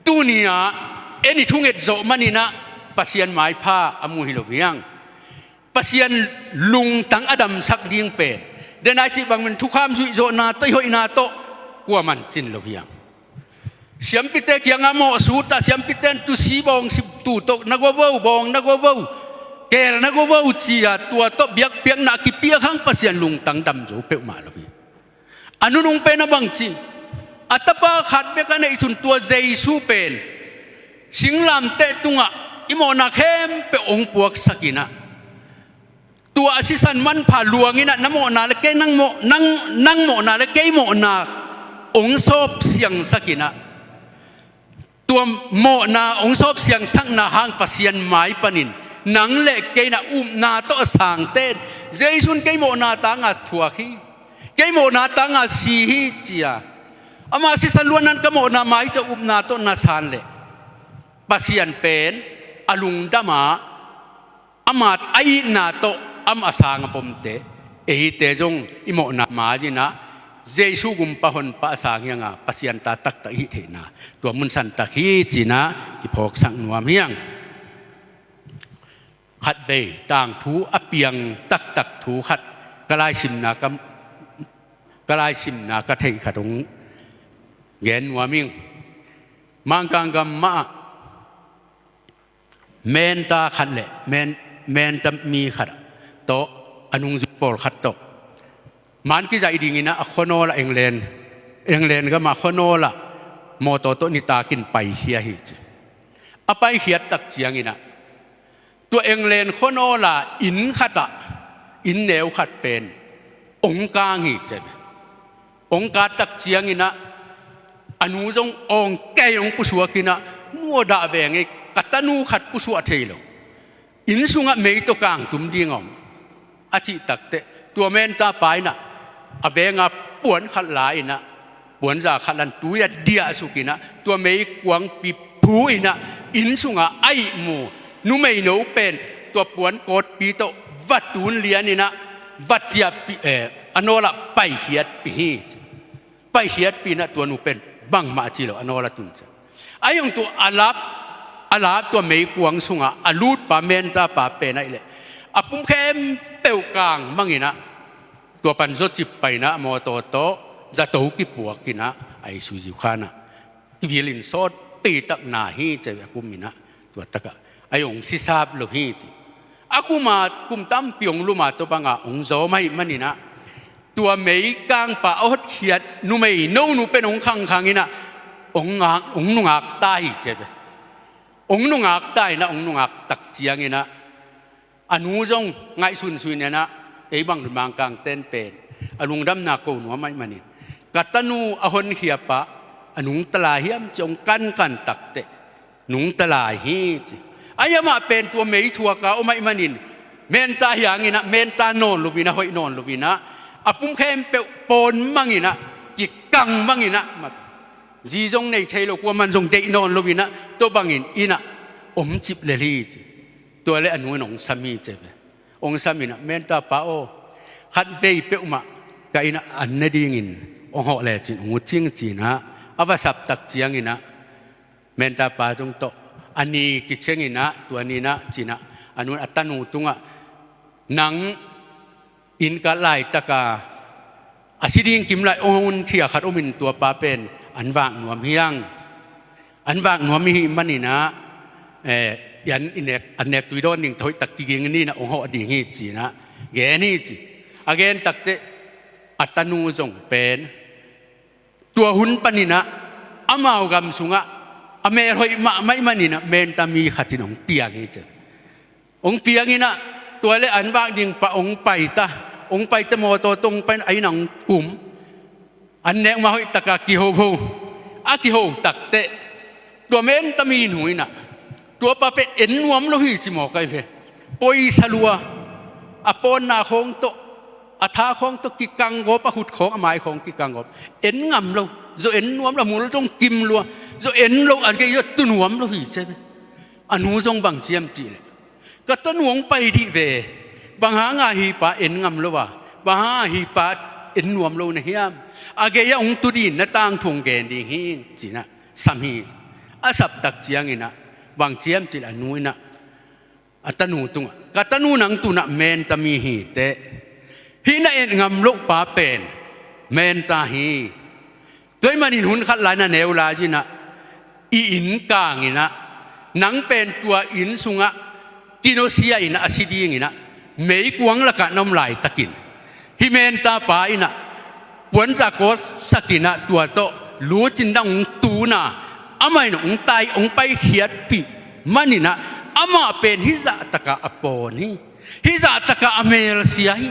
Tuni-ah en i thunget zawh maninah Pasian maipha a mu hi lo hiang. Pasian lungtang a damsak ding pen, denai cih bangin thukham zuihzawhna tawh i hoihna tawh kuaman cin lo hiang. Siampite kiangah mawhsut ah, siampite in tusi bawng siptu tawh na gua vo, bawng na gua vo, keel na gua vo ci-a tua tawh biakpiakna a kipiak hang Pasian lungtang dam zo peuhmah lo hi. A nunung pen a bangci, a tapa khat bek a neih cun tua Jesu pen singlamteh tungah i mawhna khempeuh hong puaksak inah, tua a sisan manpha luanginah na mawhna le kei nang mawh, nang, nang mawhna le kei mawhna hong sawp siangsak inah, tua mawhna hong sawp siangsakna hang Pasian mai panin nang le kei na upna tawh a sangte in Jesu in kei mawhna tanga thuak hi, kei mawhna tanga si hi, ci-a, ama sisan luannan ka mawhna maica upna tawh na san leh Pasian pen a lungdam a, ama a itna tawh amah a sang a pomte, eite zong i mawhna ma-in ah Jesu gumpa honpa a sang hi hang a, Pasian ta taktak i hih theihna tua mun santak hi ci-in ah kiphawksak nuam hi hang. Khatvei tangthu a piang taktak thu khat ka laisimna ka, ka laisimna ka theih khat hong gen nuam ing. Mangkang gam mah ah menta khat le men, menta mi khat tawh, a nungzui pawlkhat tawh, man kizaih dingin ah a khuanawl ah England, England gam ah khuanawl ah mawtaw tawh nitakin paikhia hi ci. A paikhiat tak ciangin ah tua England khuanawl ah inn khat ah, inn neu khat pen hong kang hi ci. Hong kang tak ciangin ah a nu zong awng kei hong pusuak in ah, "Nu aw, dah veng ei, ka tanu khat pusuak thei lo, inn sungah mei tawh kang tum ding om," a cih takteh tua menta pa in ah a veng ah puan khat la in ah, puanza khat la in tui ah diahsuk in ah, tua meikuangpi phu in ah, inn sungah a ihmu numeino pen tua puan kawtpi tawh va tun lian in ah, va ciahpih, eh, a nawl ah paikhiatpih hi. Paikhiatpih in ah tua nu pen bangmah ci lo, a nawl ah tun ciang. Ahi zong tua a lap, a lap tua meikuang sungah a lutpa mentapa pen ahih leh a pum khempeuh kang mang in ah, tua pan zawcip pai in ah mawtaw tawh zato kipuak in ah, a i suiziu khan ah kivil in sawt peitak na hi ci a, kum in ah tua takah ahi zong sisap lo hi ci. A kum a, kum tampi hong lum a, tua bang a hong zawm ahih manin ah tua meikangpa a hotkhiat numeino nu pen hong khangkhang in ah hong ngak, hong nungak ta hi ci a. Hong nungak ta in ah, hong nungak tak ciangin ah a nu zong ngaihsunsun in ah, ei bang Mangkangte'n pen a lungdamna ko nuam ahih manin, "Ka tanu a honkhiapa a nungta lai hiam?" ci hong kankan takteh, "Nungta lai hi," ci. Ahi amah pen tua meithuak a om ahih manin, menta hi hang in ah, menta nawn lo in ah, hoih nawn lo in ah, a pum khempeuh pawn mang in ah, kikang mang in ah, mat, zi zong nei thei lo, kuaman zong deih nawn lo in ah, tua bangin inn ah omcip lel hi ci. Tua leh a nu in hong sam hi ci ve. Hong sam in ah, "Mentapa aw, khatvei peuhmah ka inn ah an ne dingin hong hawh lecin hong ut cing," ci-in ah a va sap tak ciangin ah, mentapa zong tawh a ni kiceng in ah, tua ni-in ah ci-in ah a nu in a tanu tungah, "Nang inn kah laitak a, a si ding kim lai hong honkhia khat om in, tuapa pen an vak nuam hi hang. An vak nuam i hih manin ah, eh, i an i nek, an nek tui dawn ding tawh hoihtak kiging ni in ah hong hawh ding hi," ci-in ah gen hi ci. A gen takteh a tanu zong pen tua hun panin ah amau gam sungah a melhoih mahmah ahih manin ah menta mi khat in hong piang hi ci. Hong piang in ah, tua leh an vak ding pah hong pai ta, hong pai ta, mawtaw tawh hong pai in ah, a inn ah hong kum. An nek ma hoihtak a kihoho. A kiho takteh tua menta mi nu in ah, "Tuapa pen en nuam lo hi," ci mawk ahi ve. Poisa lua, a pawnna khawng tawh, a tha khawng tawh kikang gawp, a khut khawng, a mai khawng kikang gawp. En ngam lo, zaw en nuam lo, a mul zong kim lua, zaw en lo, a gei zaw tu nuam lo hi ci ve. A nu zong bang ci hiam cih leh, "Ka tanu hong pai dih ve. Bang hang a hih pa en ngam lo a, bang hang a hih pa en nuam lo na hiam? A gei ah hong tu ding in na tangthu hong gen ding hi," ci-in ah sam hi. A sap tak ciangin ah bang ci hiam cih leh a nu in ah a tanu tungah, "Ka tanu, nang tu-in ah menta mi hi teh, hih na et ngam loh pa pen menta hi. Tua ahih manin hun khat lai-in a neu lai-in ah i inn kang in ah, nang pen tua inn sungah kinawsia in ah, a si dingin ah meikuang lakah na om laitakin, hih mentapa in ah puanza kawtsak in ah tua tawh lut cin dang hong tun a, amah in hong tai, hong paikhiatpih manin ah, amah pen hih zahtak a pawn hi. Hih zahtak a melsia hi.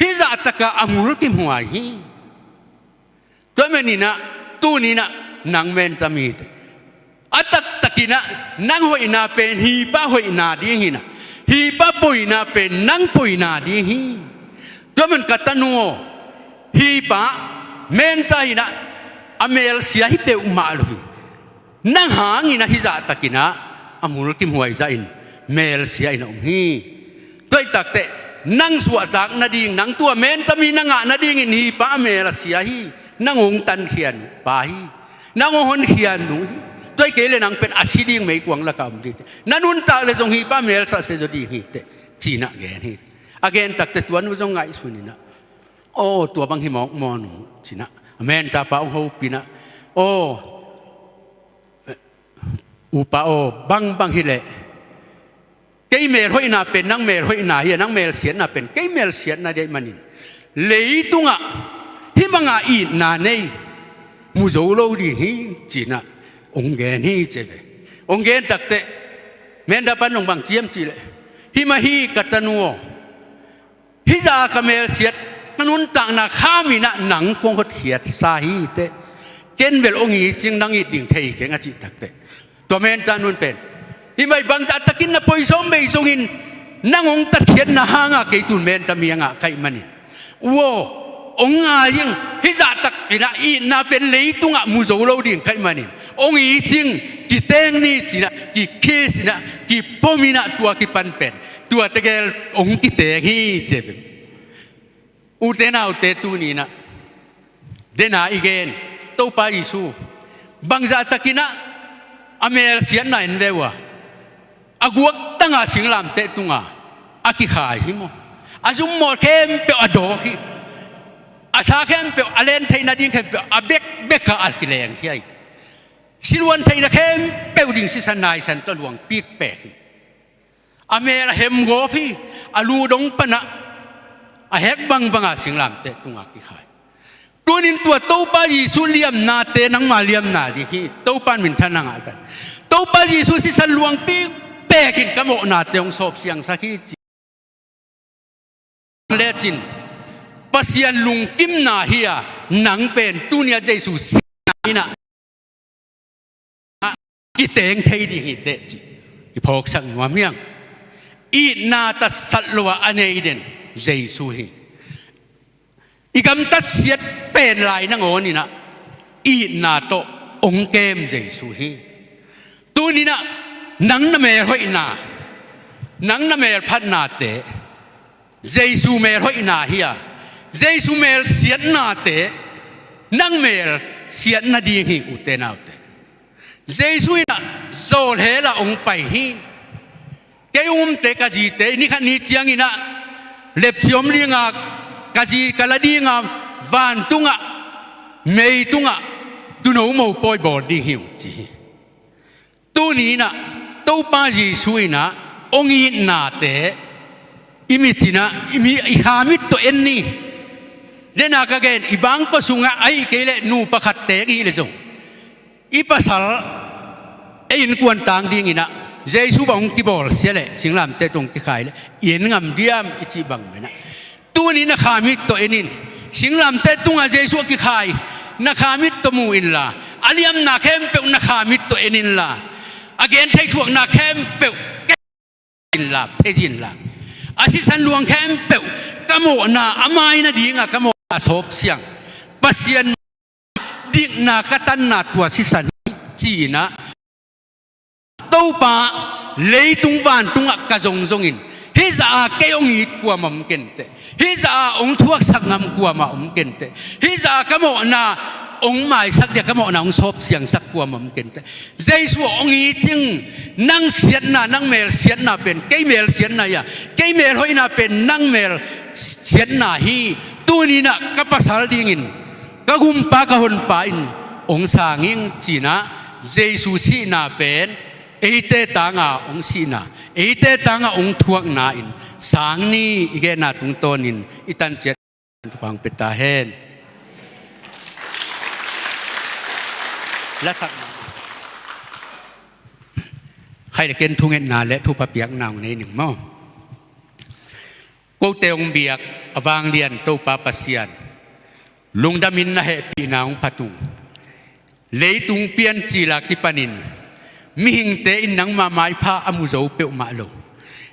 Hih zahtak a mulkimhuai hi. Tua ahih manin ah tuni-in ah nang menta mi teh, a taktakin ah nang hoihna pen hih pa hoihna ding hi in ah, hih pa poina pen nang poina ding hi. Tua ahih manin ka tanu aw, hih pa menta hi in ah, a melsia hi peuhmah lo hi. Nang hangin ahi zahtakin ah a mulkimhuai zahin melsia in a um hi. Tua ahih takteh nang suahtak nading, nang tua mentami na ngah nadingin hih pa a melsia hi. Nang hong tankhia nung pa hi. Nang hong honkhiat nung hi. Tua hi kei leh nang pen a si ding meikuang lakah om ding hi teh. Na nuntak leh zong hih pa a mel sahsia zaw ding hi teh, ci-in ah gen hi. A gen takteh tua nu zong ngaihsun in ah, aw, tua bang hi mawkmawk nung, ci-in ah a menta pa hong hopih in ah, aw, upa aw, bangbang hi leh kei melhoihna pen nang melhoihna hi a, nang melsiatna pen kei melsiatna deih manin leitungah hih banga itna nei mu zo lo ding hi, ci-in ah hong gen hi, ci ve. Hong gen takteh menta pan hong bang ci hiam cih leh, hih mah hi ka tanu aw, hih zah ka melsiat, ka nuntakna kham in ah nang kong hotkhiatsa hi teh, ken bel hong it cing, nang it ding thei keng, a cih takteh tua menta nu'n pen, hih mah bangzah takin na poi sawm bei zongin nang hong tatkhiatna hangah kei tu-in mentami a ngah ka hih manin, u aw, hong ngai ing, hih zahtakin ah itna pen leitungah mu zo lo ding ka hih manin hong it cing, kiteng ni, ci-in ah kikiss in ah kipom in ah tua kipan pen tua tegel hong kiteng hi, ci ve. Ute naute, tuni-in ah dena i gen Topa Jesu bangzahtakin ah a melsiatna en ve uh a, a guaktanga singlamteh tunga a kikhai hi maw. A zummawl khempeuh a dawk hi. A sa khempeuh, a len theih nading khempeuh a bekbekah a kileng hi a hi. Siluan theihna khempeuh ding sisan naisan tawh luang pikpek hi. A mel a hemgawp hi. A lu dong panah a hek bangbanga singlamteh tunga kikhai. Tunin tua Topa Jesu liamnate nangma liamna ding hi. Topa in minthanna ngah ta hen. Topa Jesu sisan luang pikpekin ka mawhnate hong sawpsiangsak hi, ci lecin Pasian lungkimna hi a, nang pen tuni-a Jesu sihna in ah kiteng thei ding hi teh, ci i phawksak nuam hi hang. Itna tatsat lo-a a nei den Jesu hi. I gamtat siat pen lai nangawn in ah itna tawh hong kem Jesu hi. Tuni-in ah nang na melhoihna, nang na melphatnate Jesu melhoihna hi a, Jesu melsiatnate nang melsiatna ding hi, ute naute. Jesu in ah zawlhel ah hong pai hi. Kei umte, ka zite, ni khat ni ciangin ah lepci om dinga, ka zi ka la dinga, vantungah, meitungah tuuno mopawi bawl ding hi ung, ci hi. Tuni-in ah Topa Jesu in ah hong itnate i mit in ah, i mi, i kha mit tawh en ni. Dena ka gen, i bangkua sungah ahih kei leh nupa khat teek i hih leh zong, i pasal ei innkuan tang dingin ah Jesu bang hong kibawlsia leh, singlamteh tung kikhai leh i en ngam diam, i cih bang mah in ah, tuni na kha mit tawh en in. Singlamteh tungah Jesu a kikhai na kha mit tawh mu inla, a liamna khempeuh na kha mit tawh en inla, a gentheih thuakna khempeuh inla, phei inla, a sisan luang khempeuh ka mawhna, a mai nadinga ka mawhna sawpsiang, Pasian dikna ka tanna tua sisan hi, ci-in ah, Topa, leitung vantungah ka zong zongin hih zah a kei hong it kuamah om kenteh, hih zah a hong thuaksak ngam kuamah om kenteh, hih zah a ka mawhna hong maisak dia, ka mawhna hong sawpsiangsak kuamah om kenteh. Jesu hong it cing. Nang siatna, nang melsiatna pen kei melsiatna hi a, kei melhoihna pen nang melsiatna hi. Tuni-in ah ka pasal dingin ka gumpa, ka honpa in hong sang ing, ci-in ah, Jesu sihna pen eite tanga hong sihna, eite tanga hong thuakna in sang ni, i genna tungtawnin i tan ciat thupha hong pia ta hen. Lasak khai le ken thungetna le thupha piakna hong nei ning maw. Kote hong biak a vanglian Topa Pasian, lungdamin na hehpihna hong phat ung. Leitung piancil a kipanin mihingte in nangmah maipha a mu zo peuhmah lo.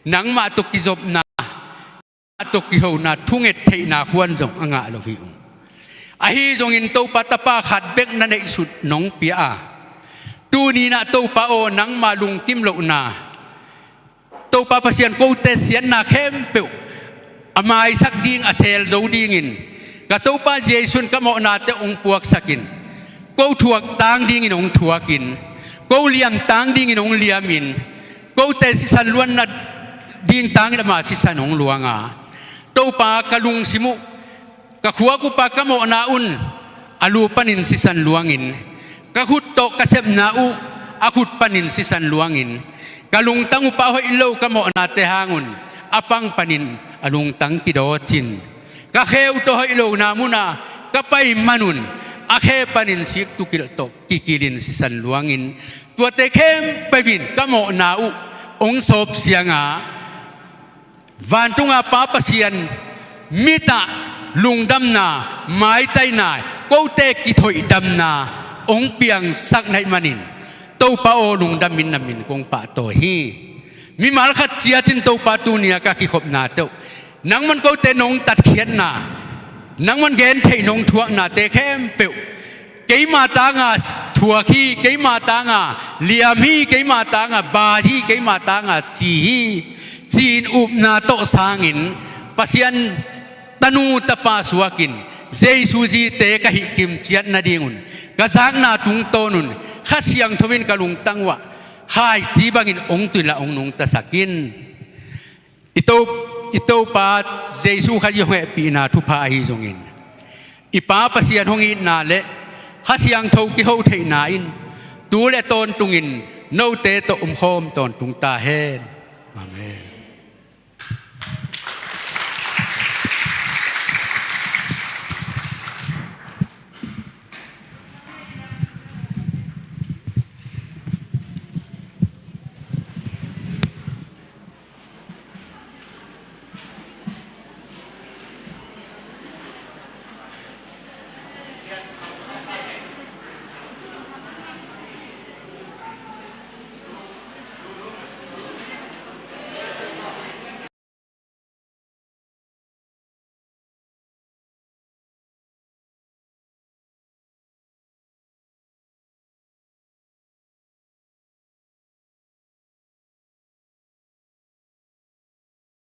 Nangmah tawh kizopna, nangmah tawh kihona, thunget theihna khuan zong a ngah lo hi ung. Ahi zongin Topa, tapa khat bek na neihsut nong pia a, Tuni-in ah Topa aw, nangma lungkim lohna, Topa Pasian, kote siatna khempeuh a maisak ding, a seel zo dingin ka Topa Jesu in ka mawhnate hong puaksakin, ko thuak tang dingin hong thuakin, ko liam tang dingin hong liamin, kote sisan luanna ding tangin ama sisan hong luanga, Topa, ka lungsim uh, ka khuak uhpa ka mawhna un a lu panin sisan luangin, ka khut tawh ka sepna uh a khut panin sisan luangin, ka lungtang uhpa hoih lo ka mawhnate hangun a pang panin a lungtang kidawcin, ka khe uh tawh hoih lona muna ka pai manun a khe panin siktukilh tawh kikilin sisan luangin, tuate khempeuh in ka mawhna uh hong sawpsianga, vantunga Pa Pasian, mitah lungdamna, maitaina, kote kithoihdamna hong piangsak na hih manin, Topa aw, lungdamin na min kong pahtawi hi. Mimal khat ciatin Topa, tuni-a ka kikhopnate uh nangman kote nong tatkhiatna, nangman gentheih nong thuaknate khempeuh keima tanga thuak hi, keima tanga liam hi, keima tanga bai hi, keima tanga si hi, ci-in upna tawh sangin, Pasian, tanu tapa suakin Jesu zite ka hihkim ciat nadingun ka zakna tungtawnun Kha Siangtho in ka lungtang uhah khaici bangin hong tun la hong nungtasak in. I To, i Topa Jesu Khazih hong hehpihna thupha ahi zongin, i Pa Pasian hong itna le Kha Siangtho kiho theihna in tu le tawntungin note tawh omkhawm tawntung ta hen. Amen.